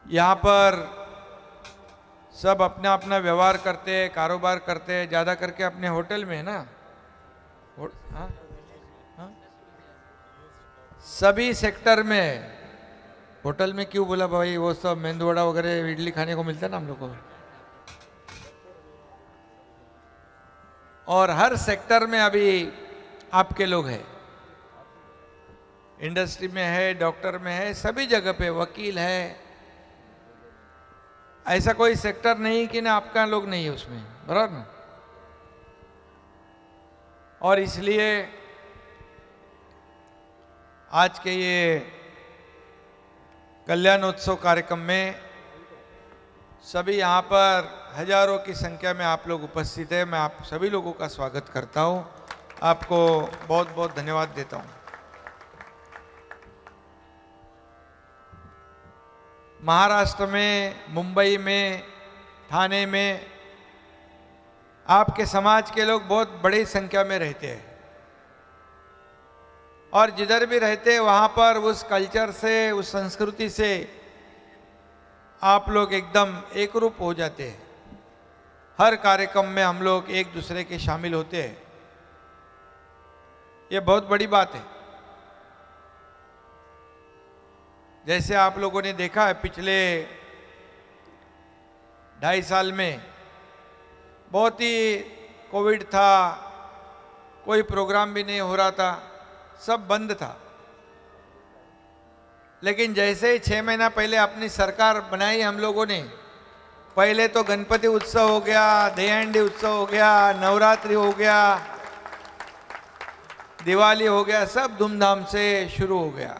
यहाँ पर सब अपना अपना व्यवहार करते हैं, कारोबार करते हैं, ज़्यादा करके अपने होटल में है ना, हाँ? हाँ? सभी सेक्टर में। होटल में क्यों बोला भाई, वो सब मेंदू वड़ा वगैरह इडली खाने को मिलता है ना हम लोग को। और हर सेक्टर में अभी आपके लोग हैं, इंडस्ट्री में है, डॉक्टर में है, सभी जगह पे वकील है। ऐसा कोई सेक्टर नहीं कि ना आपका लोग नहीं है उसमें, बराबर ना। और इसलिए आज के ये कल्याणोत्सव कार्यक्रम में सभी यहाँ पर हजारों की संख्या में आप लोग उपस्थित हैं। मैं आप सभी लोगों का स्वागत करता हूँ, आपको बहुत बहुत धन्यवाद देता हूँ। महाराष्ट्र में, मुंबई में, थाने में आपके समाज के लोग बहुत बड़ी संख्या में रहते हैं और जिधर भी रहते हैं वहाँ पर उस कल्चर से, उस संस्कृति से आप लोग एकदम एकरूप हो जाते हैं। हर कार्यक्रम में हम लोग एक दूसरे के शामिल होते हैं, ये बहुत बड़ी बात है। जैसे आप लोगों ने देखा है पिछले 2.5 साल में बहुत ही कोविड था, कोई प्रोग्राम भी नहीं हो रहा था, सब बंद था। लेकिन जैसे ही 6 महीना पहले अपनी सरकार बनाई हम लोगों ने, पहले तो गणपति उत्सव हो गया, दहीहंडी उत्सव हो गया, नवरात्रि हो गया, दिवाली हो गया, सब धूमधाम से शुरू हो गया।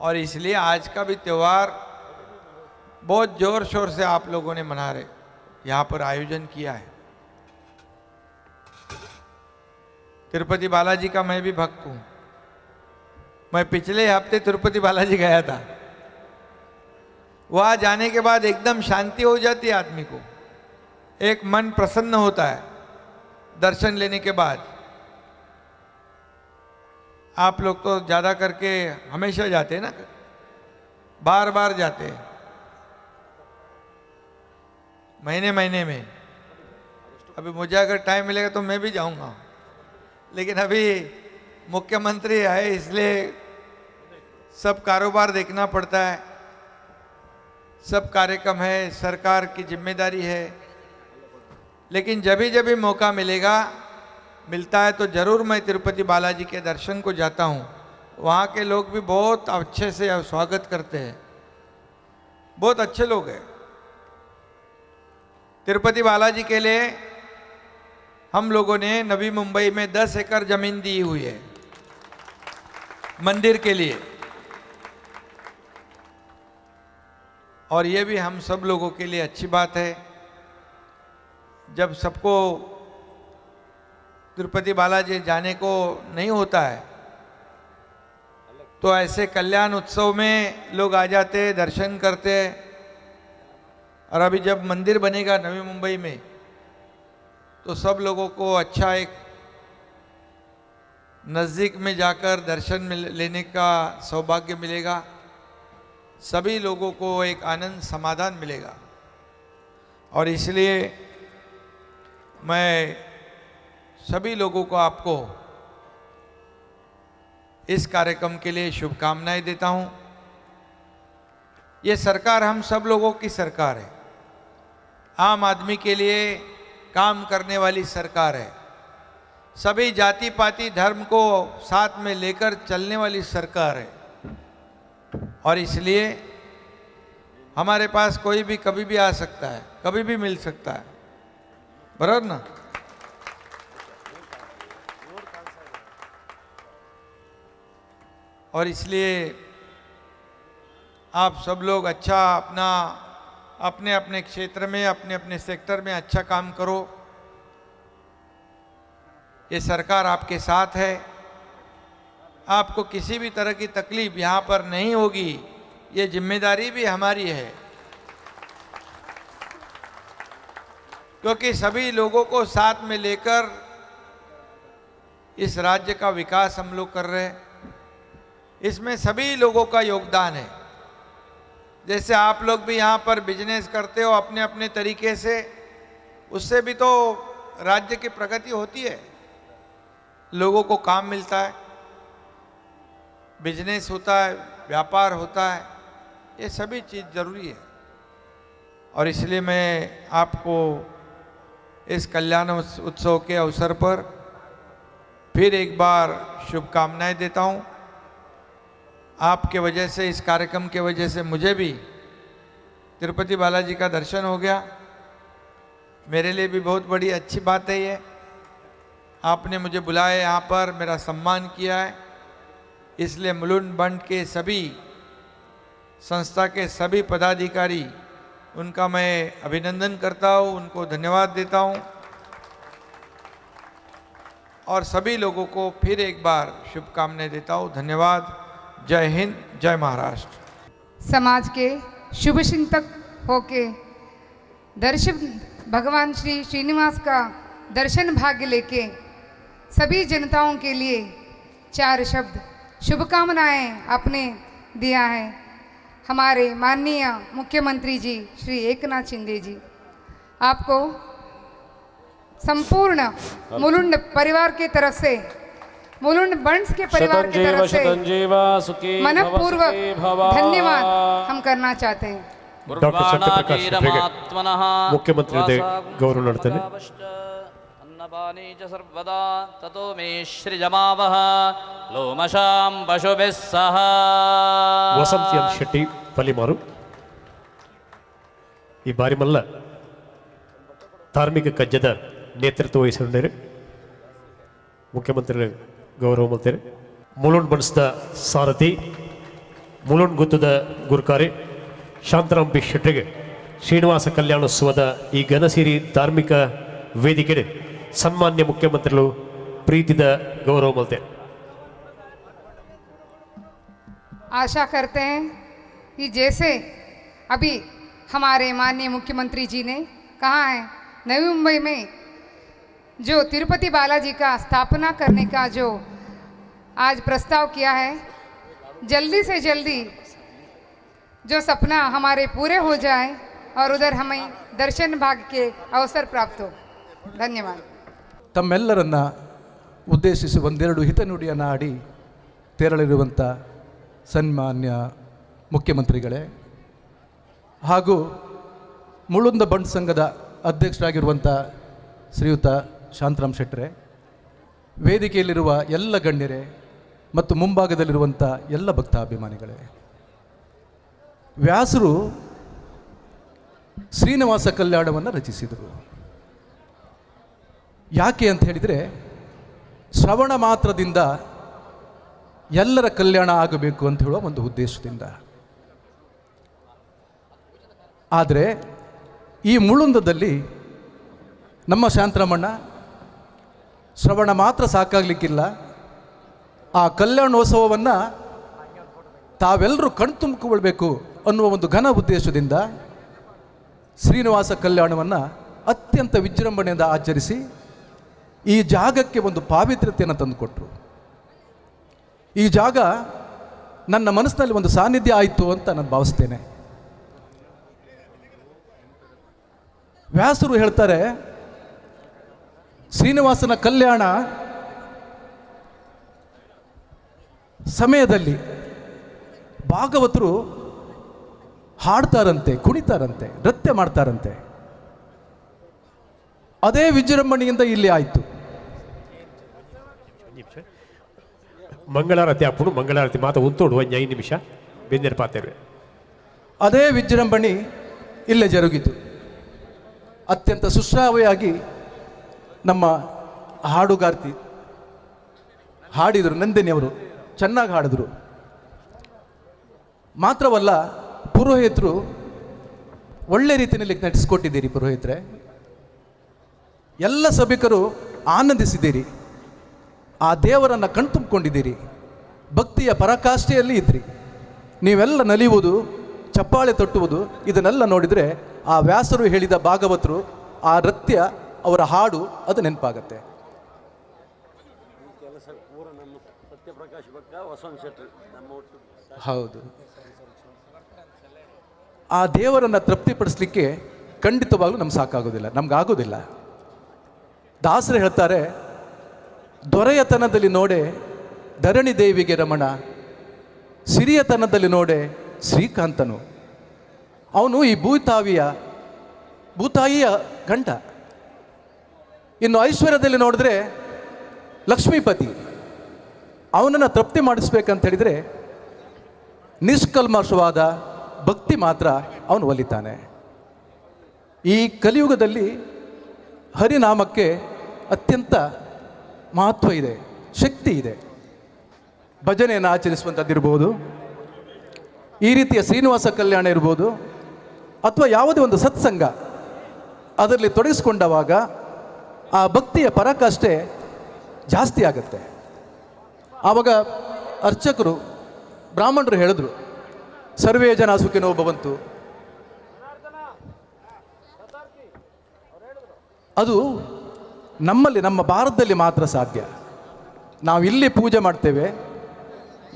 और इसलिए आज का भी त्यौहार बहुत जोर शोर से आप लोगों ने मना रहे, यहाँ पर आयोजन किया है। तिरुपति बालाजी का मैं भी भक्त हूँ। मैं पिछले हफ्ते तिरुपति बालाजी गया था। वहाँ जाने के बाद एकदम शांति हो जाती है आदमी को, एक मन प्रसन्न होता है दर्शन लेने के बाद। आप लोग तो ज़्यादा करके हमेशा जाते हैं ना, बार बार जाते हैं, महीने महीने में। अभी मुझे अगर टाइम मिलेगा तो मैं भी जाऊंगा, लेकिन अभी मुख्यमंत्री है इसलिए सब कारोबार देखना पड़ता है, सब कार्यक्रम है, सरकार की जिम्मेदारी है। लेकिन जब भी जब भी मौका मिलेगा, मिलता है तो ज़रूर मैं तिरुपति बालाजी के दर्शन को जाता हूँ। वहाँ के लोग भी बहुत अच्छे से स्वागत करते हैं, बहुत अच्छे लोग हैं। तिरुपति बालाजी के लिए हम लोगों ने नवी मुंबई में 10 एकड़ ज़मीन दी हुई है मंदिर के लिए, और ये भी हम सब लोगों के लिए अच्छी बात है। जब सबको तिरुपति बालाजी जाने को नहीं होता है तो ऐसे कल्याण उत्सव में लोग आ जाते हैं, दर्शन करते हैं। और अभी जब मंदिर बनेगा नवी मुंबई में तो सब लोगों को अच्छा एक नज़दीक में जाकर दर्शन लेने का सौभाग्य मिलेगा, सभी लोगों को एक आनंद समाधान मिलेगा। और इसलिए मैं सभी लोगों को आपको इस कार्यक्रम के लिए शुभकामनाएं देता हूं। ये सरकार हम सब लोगों की सरकार है, आम आदमी के लिए काम करने वाली सरकार है, सभी जाति पाति धर्म को साथ में लेकर चलने वाली सरकार है। और इसलिए हमारे पास कोई भी कभी भी आ सकता है, कभी भी मिल सकता है, बराबर ना? और इसलिए आप सब लोग अच्छा अपना अपने अपने क्षेत्र में, अपने अपने सेक्टर में अच्छा काम करो। ये सरकार आपके साथ है, आपको किसी भी तरह की तकलीफ यहाँ पर नहीं होगी, ये जिम्मेदारी भी हमारी है, क्योंकि सभी लोगों को साथ में लेकर इस राज्य का विकास हम लोग कर रहे हैं। इसमें सभी लोगों का योगदान है। जैसे आप लोग भी यहाँ पर बिजनेस करते हो अपने अपने तरीके से, उससे भी तो राज्य की प्रगति होती है, लोगों को काम मिलता है, बिजनेस होता है, व्यापार होता है, ये सभी चीज़ ज़रूरी है। और इसलिए मैं आपको इस कल्याण उत्सव के अवसर पर फिर एक बार शुभकामनाएं देता हूं। आपके वजह से, इस कार्यक्रम के वजह से मुझे भी तिरुपति बालाजी का दर्शन हो गया, मेरे लिए भी बहुत बड़ी अच्छी बात है ये। आपने मुझे बुलाया यहाँ पर, मेरा सम्मान किया है, इसलिए मुलुंड बंट के सभी संस्था के सभी पदाधिकारी उनका मैं अभिनंदन करता हूँ, उनको धन्यवाद देता हूँ और सभी लोगों को फिर एक बार शुभकामनाएं देता हूँ। धन्यवाद। जय हिंद, जय महाराष्ट्र। समाज के शुभ चिंतक होके दर्शन भगवान श्री श्रीनिवास का दर्शन भाग्य लेके सभी जनताओं के लिए चार शब्द शुभकामनाएं आपने दिया है। हमारे माननीय मुख्यमंत्री जी श्री एकनाथ शिंदे जी, आपको संपूर्ण मुलुंड परिवार के तरफ से, मुलुंड बंड्स के परिवार की शतंजीव तरफ से शतंजीव सुखी भव, मनपूर्वक सुखी भव। धन्यवाद हम करना चाहते हैं। ಡಾಕ್ಟರ್ ಸತ್ಯಪ್ರಕಾಶ್ ಶೆಟ್ಟರಿಗೆ ಮುಖ್ಯಮಂತ್ರಿ ಗೌರವ ನೀಡುತ್ತೇನೆ. ಅನ್ನಪಾನೇ ಚ ಸರ್ವದಾ ತತೋ ಮೇ ಶ್ರಿಯಮಾವಹ ಲೋಮಶಾಂ ಪಶುಭಿಃ ಸಹ. ವಸಂತ್ ಎಂ ಶೆಟ್ಟಿ ಪಲಿಮಾರು ಈ ಬಾರಿ ಮಲ್ಲ ಧಾರ್ಮಿಕ ಕಜ್ಜದ ನೇತೃತ್ವ ವಹಿಸಿಕೊಂಡರು. ಮುಖ್ಯಮಂತ್ರಿ ಗೌರವ ಮಾಡ್ತಾರೆ. ಮುಲುಂಡ್ ಬಣಸದ ಸಾರಥಿ, ಮುಲುಂಡ್ ಗುತ್ತದ ಗುರುಕಾರಿ ಶಾಂತರಾಮ್ ಬಿ ಶೆಟ್ಟಿಗೆ ಶ್ರೀನಿವಾಸ ಕಲ್ಯಾಣೋತ್ಸವದ ಈ ಘನಸಿರಿ ಧಾರ್ಮಿಕ ವೇದಿಕೆ ಸನ್ಮಾನ್ಯ ಮುಖ್ಯಮಂತ್ರಿಗಳು ಪ್ರೀತಿದ ಗೌರವ ಮಾಡ್ತಾರೆ. आशा करते हैं कि जैसे अभी हमारे माननीय मुख्यमंत्री जी ने कहा है, नवी मुंबई में जो तिरुपति बालाजी का स्थापना करने का जो आज प्रस्ताव किया है, जल्दी से जल्दी जो सपना हमारे पूरे हो जाए और उधर हमें दर्शन भाग्य के अवसर प्राप्त हो। धन्यवाद। ತಮ್ಮೆಲ್ಲರನ್ನ ಉದ್ದೇಶಿಸಿ ಒಂದೆರಡು ಹಿತನುಡಿಯನ್ನು ಆಡಿ ತೆರಳಿರುವಂಥ ಸನ್ಮಾನ್ಯ ಮುಖ್ಯಮಂತ್ರಿಗಳೇ ಹಾಗೂ ಮುಳುಂದ ಬಂಟ್ ಸಂಘದ ಅಧ್ಯಕ್ಷರಾಗಿರುವಂಥ ಶ್ರೀಯುತ ಶಾಂತರಾಮ್ ಶೆಟ್ಟರೆ, ವೇದಿಕೆಯಲ್ಲಿರುವ ಎಲ್ಲ ಗಣ್ಯರೇ ಮತ್ತು ಮುಂಭಾಗದಲ್ಲಿರುವಂಥ ಎಲ್ಲ ಭಕ್ತಾಭಿಮಾನಿಗಳೇ, ವ್ಯಾಸರು ಶ್ರೀನಿವಾಸ ಕಲ್ಯಾಣವನ್ನು ರಚಿಸಿದರು. ಯಾಕೆ ಅಂತ ಹೇಳಿದರೆ, ಶ್ರವಣ ಮಾತ್ರದಿಂದ ಎಲ್ಲರ ಕಲ್ಯಾಣ ಆಗಬೇಕು ಅಂತ ಹೇಳುವ ಒಂದು ಉದ್ದೇಶದಿಂದ. ಆದರೆ ಈ ಮುಳುಂದದಲ್ಲಿ ನಮ್ಮ ಶಾಂತರಮಣ್ಣ ಶ್ರವಣ ಮಾತ್ರ ಸಾಕಾಗಲಿಕ್ಕಿಲ್ಲ, ಆ ಕಲ್ಯಾಣೋತ್ಸವವನ್ನು ತಾವೆಲ್ಲರೂ ಕಣ್ತುಂಬಿಕೊಳ್ಬೇಕು ಅನ್ನುವ ಒಂದು ಘನ ಉದ್ದೇಶದಿಂದ ಶ್ರೀನಿವಾಸ ಕಲ್ಯಾಣವನ್ನು ಅತ್ಯಂತ ವಿಜೃಂಭಣೆಯಿಂದ ಆಚರಿಸಿ ಈ ಜಾಗಕ್ಕೆ ಒಂದು ಪಾವಿತ್ರ್ಯತೆಯನ್ನು ತಂದುಕೊಟ್ರು. ಈ ಜಾಗ ನನ್ನ ಮನಸ್ಸಿನಲ್ಲಿ ಒಂದು ಸಾನ್ನಿಧ್ಯ ಆಯಿತು ಅಂತ ನಾನು ಭಾವಿಸ್ತೇನೆ. ವ್ಯಾಸರು ಹೇಳ್ತಾರೆ, ಶ್ರೀನಿವಾಸನ ಕಲ್ಯಾಣ ಸಮಯದಲ್ಲಿ ಭಾಗವತರು ಹಾಡ್ತಾರಂತೆ, ಕುಣಿತಾರಂತೆ, ನೃತ್ಯ ಮಾಡ್ತಾರಂತೆ. ಅದೇ ವಿಜೃಂಭಣೆಯಿಂದ ಇಲ್ಲಿ ಆಯಿತು. ಮಂಗಳಾರತಿ ಅಪ್ಪನು ಮಂಗಳಾರತಿ ಮಾತ ಉಂತೋಡು ಒಂದು 5 ನಿಮಿಷ ಬೆಂದಿರ ಪಾತೇವೆ. ಅದೇ ವಿಜೃಂಭಣೆ ಇಲ್ಲೇ ಜರುಗಿತು. ಅತ್ಯಂತ ಸುಶ್ರಾವ್ಯವಾಗಿ ನಮ್ಮ ಹಾಡುಗಾರ್ತಿ ಹಾಡಿದರು, ನಂದಿನಿಯವರು ಚೆನ್ನಾಗಿ ಹಾಡಿದರು. ಮಾತ್ರವಲ್ಲ, ಪುರೋಹಿತರು ಒಳ್ಳೆ ರೀತಿಯಲ್ಲಿ ನಟಿಸ್ಕೊಟ್ಟಿದ್ದೀರಿ. ಪುರೋಹಿತರೆ, ಎಲ್ಲ ಸಭಿಕರು ಆನಂದಿಸಿದ್ದೀರಿ, ಆ ದೇವರನ್ನು ಕಣ್ತುಂಬಿಕೊಂಡಿದ್ದೀರಿ, ಭಕ್ತಿಯ ಪರಾಕಾಷ್ಠೆಯಲ್ಲಿ ಇದ್ರಿ. ನೀವೆಲ್ಲ ನಲಿಯುವುದು, ಚಪ್ಪಾಳೆ ತಟ್ಟುವುದು, ಇದನ್ನೆಲ್ಲ ನೋಡಿದರೆ ಆ ವ್ಯಾಸರು ಹೇಳಿದ ಭಾಗವತರು, ಆ ನೃತ್ಯ, ಅವರ ಹಾಡು ಅದು ನೆನಪಾಗತ್ತೆ. ಹೌದು, ಆ ದೇವರನ್ನು ತೃಪ್ತಿಪಡಿಸ್ಲಿಕ್ಕೆ ಖಂಡಿತವಾಗ್ಲೂ ನಮ್ಗೆ ಸಾಕಾಗೋದಿಲ್ಲ, ನಮಗಾಗೋದಿಲ್ಲ. ದಾಸರು ಹೇಳ್ತಾರೆ, ದೊರೆಯತನದಲ್ಲಿ ನೋಡೆ ಧರಣಿ ದೇವಿಗೆ ರಮಣ, ಸಿರಿಯತನದಲ್ಲಿ ನೋಡೆ ಶ್ರೀಕಾಂತನು. ಅವನು ಈ ಭೂತಾಯಿಯ ಗಂಡ. ಇನ್ನು ಐಶ್ವರ್ಯದಲ್ಲಿ ನೋಡಿದ್ರೆ ಲಕ್ಷ್ಮೀಪತಿ. ಅವನನ್ನು ತೃಪ್ತಿ ಮಾಡಿಸ್ಬೇಕಂತ ಹೇಳಿದರೆ ನಿಷ್ಕಲ್ಮಶವಾದ ಭಕ್ತಿ ಮಾತ್ರ ಅವನು ಒಲಿತಾನೆ. ಈ ಕಲಿಯುಗದಲ್ಲಿ ಹರಿನಾಮಕ್ಕೆ ಅತ್ಯಂತ ಮಹತ್ವ ಇದೆ, ಶಕ್ತಿ ಇದೆ. ಭಜನೆಯನ್ನು ಆಚರಿಸುವಂಥದ್ದಿರ್ಬೋದು, ಈ ರೀತಿಯ ಶ್ರೀನಿವಾಸ ಕಲ್ಯಾಣ ಇರ್ಬೋದು, ಅಥವಾ ಯಾವುದೇ ಒಂದು ಸತ್ಸಂಗ ಅದರಲ್ಲಿ ತೊಡಗಿಸ್ಕೊಂಡವಾಗ ಆ ಭಕ್ತಿಯ ಪರಾಕಾಷ್ಠೆ ಜಾಸ್ತಿ ಆಗುತ್ತೆ. ಆವಾಗ ಅರ್ಚಕರು ಬ್ರಾಹ್ಮಣರು ಹೇಳಿದ್ರು, ಸರ್ವೇ ಜನ ಸುಖಿನೋ ಭವಂತು. ಅದು ನಮ್ಮಲ್ಲಿ, ನಮ್ಮ ಭಾರತದಲ್ಲಿ ಮಾತ್ರ ಸಾಧ್ಯ. ನಾವು ಇಲ್ಲಿ ಪೂಜೆ ಮಾಡ್ತೇವೆ,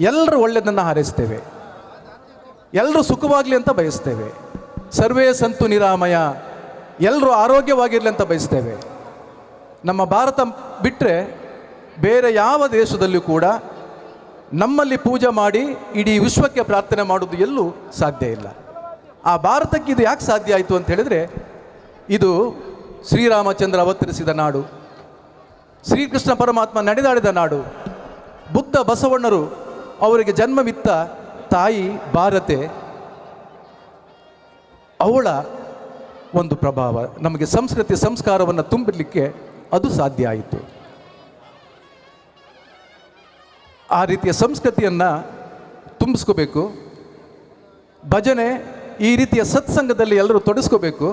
ಎಲ್ಲರೂ ಒಳ್ಳೆಯದನ್ನು ಹಾರೈಸ್ತೇವೆ, ಎಲ್ಲರೂ ಸುಖವಾಗಲಿ ಅಂತ ಬಯಸ್ತೇವೆ. ಸರ್ವೇ ಸಂತು ನಿರಾಮಯ, ಎಲ್ಲರೂ ಆರೋಗ್ಯವಾಗಿರಲಿ ಅಂತ ಬಯಸ್ತೇವೆ. ನಮ್ಮ ಭಾರತ ಬಿಟ್ಟರೆ ಬೇರೆ ಯಾವ ದೇಶದಲ್ಲೂ ಕೂಡ ನಮ್ಮಲ್ಲಿ ಪೂಜೆ ಮಾಡಿ ಇಡೀ ವಿಶ್ವಕ್ಕೆ ಪ್ರಾರ್ಥನೆ ಮಾಡೋದು ಎಲ್ಲೂ ಸಾಧ್ಯ ಇಲ್ಲ. ಆ ಭಾರತಕ್ಕೆ ಇದು ಯಾಕೆ ಸಾಧ್ಯ ಆಯಿತು ಅಂತ ಹೇಳಿದರೆ, ಇದು ಶ್ರೀರಾಮಚಂದ್ರ ಅವತರಿಸಿದ ನಾಡು, ಶ್ರೀಕೃಷ್ಣ ಪರಮಾತ್ಮ ನಡೆದಾಡಿದ ನಾಡು, ಬುದ್ಧ ಬಸವಣ್ಣರು ಅವರಿಗೆ ಜನ್ಮವಿತ್ತ ತಾಯಿ ಭಾರತೆ, ಅವಳ ಒಂದು ಪ್ರಭಾವ ನಮಗೆ ಸಂಸ್ಕೃತಿ ಸಂಸ್ಕಾರವನ್ನು ತುಂಬಿರಲಿಕ್ಕೆ ಅದು ಸಾಧ್ಯ ಆಯಿತು. ಆ ರೀತಿಯ ಸಂಸ್ಕೃತಿಯನ್ನು ತುಂಬಿಸ್ಕೋಬೇಕು. ಭಜನೆ ಈ ರೀತಿಯ ಸತ್ಸಂಗದಲ್ಲಿ ಎಲ್ಲರೂ ತೊಡಗಿಸ್ಕೋಬೇಕು.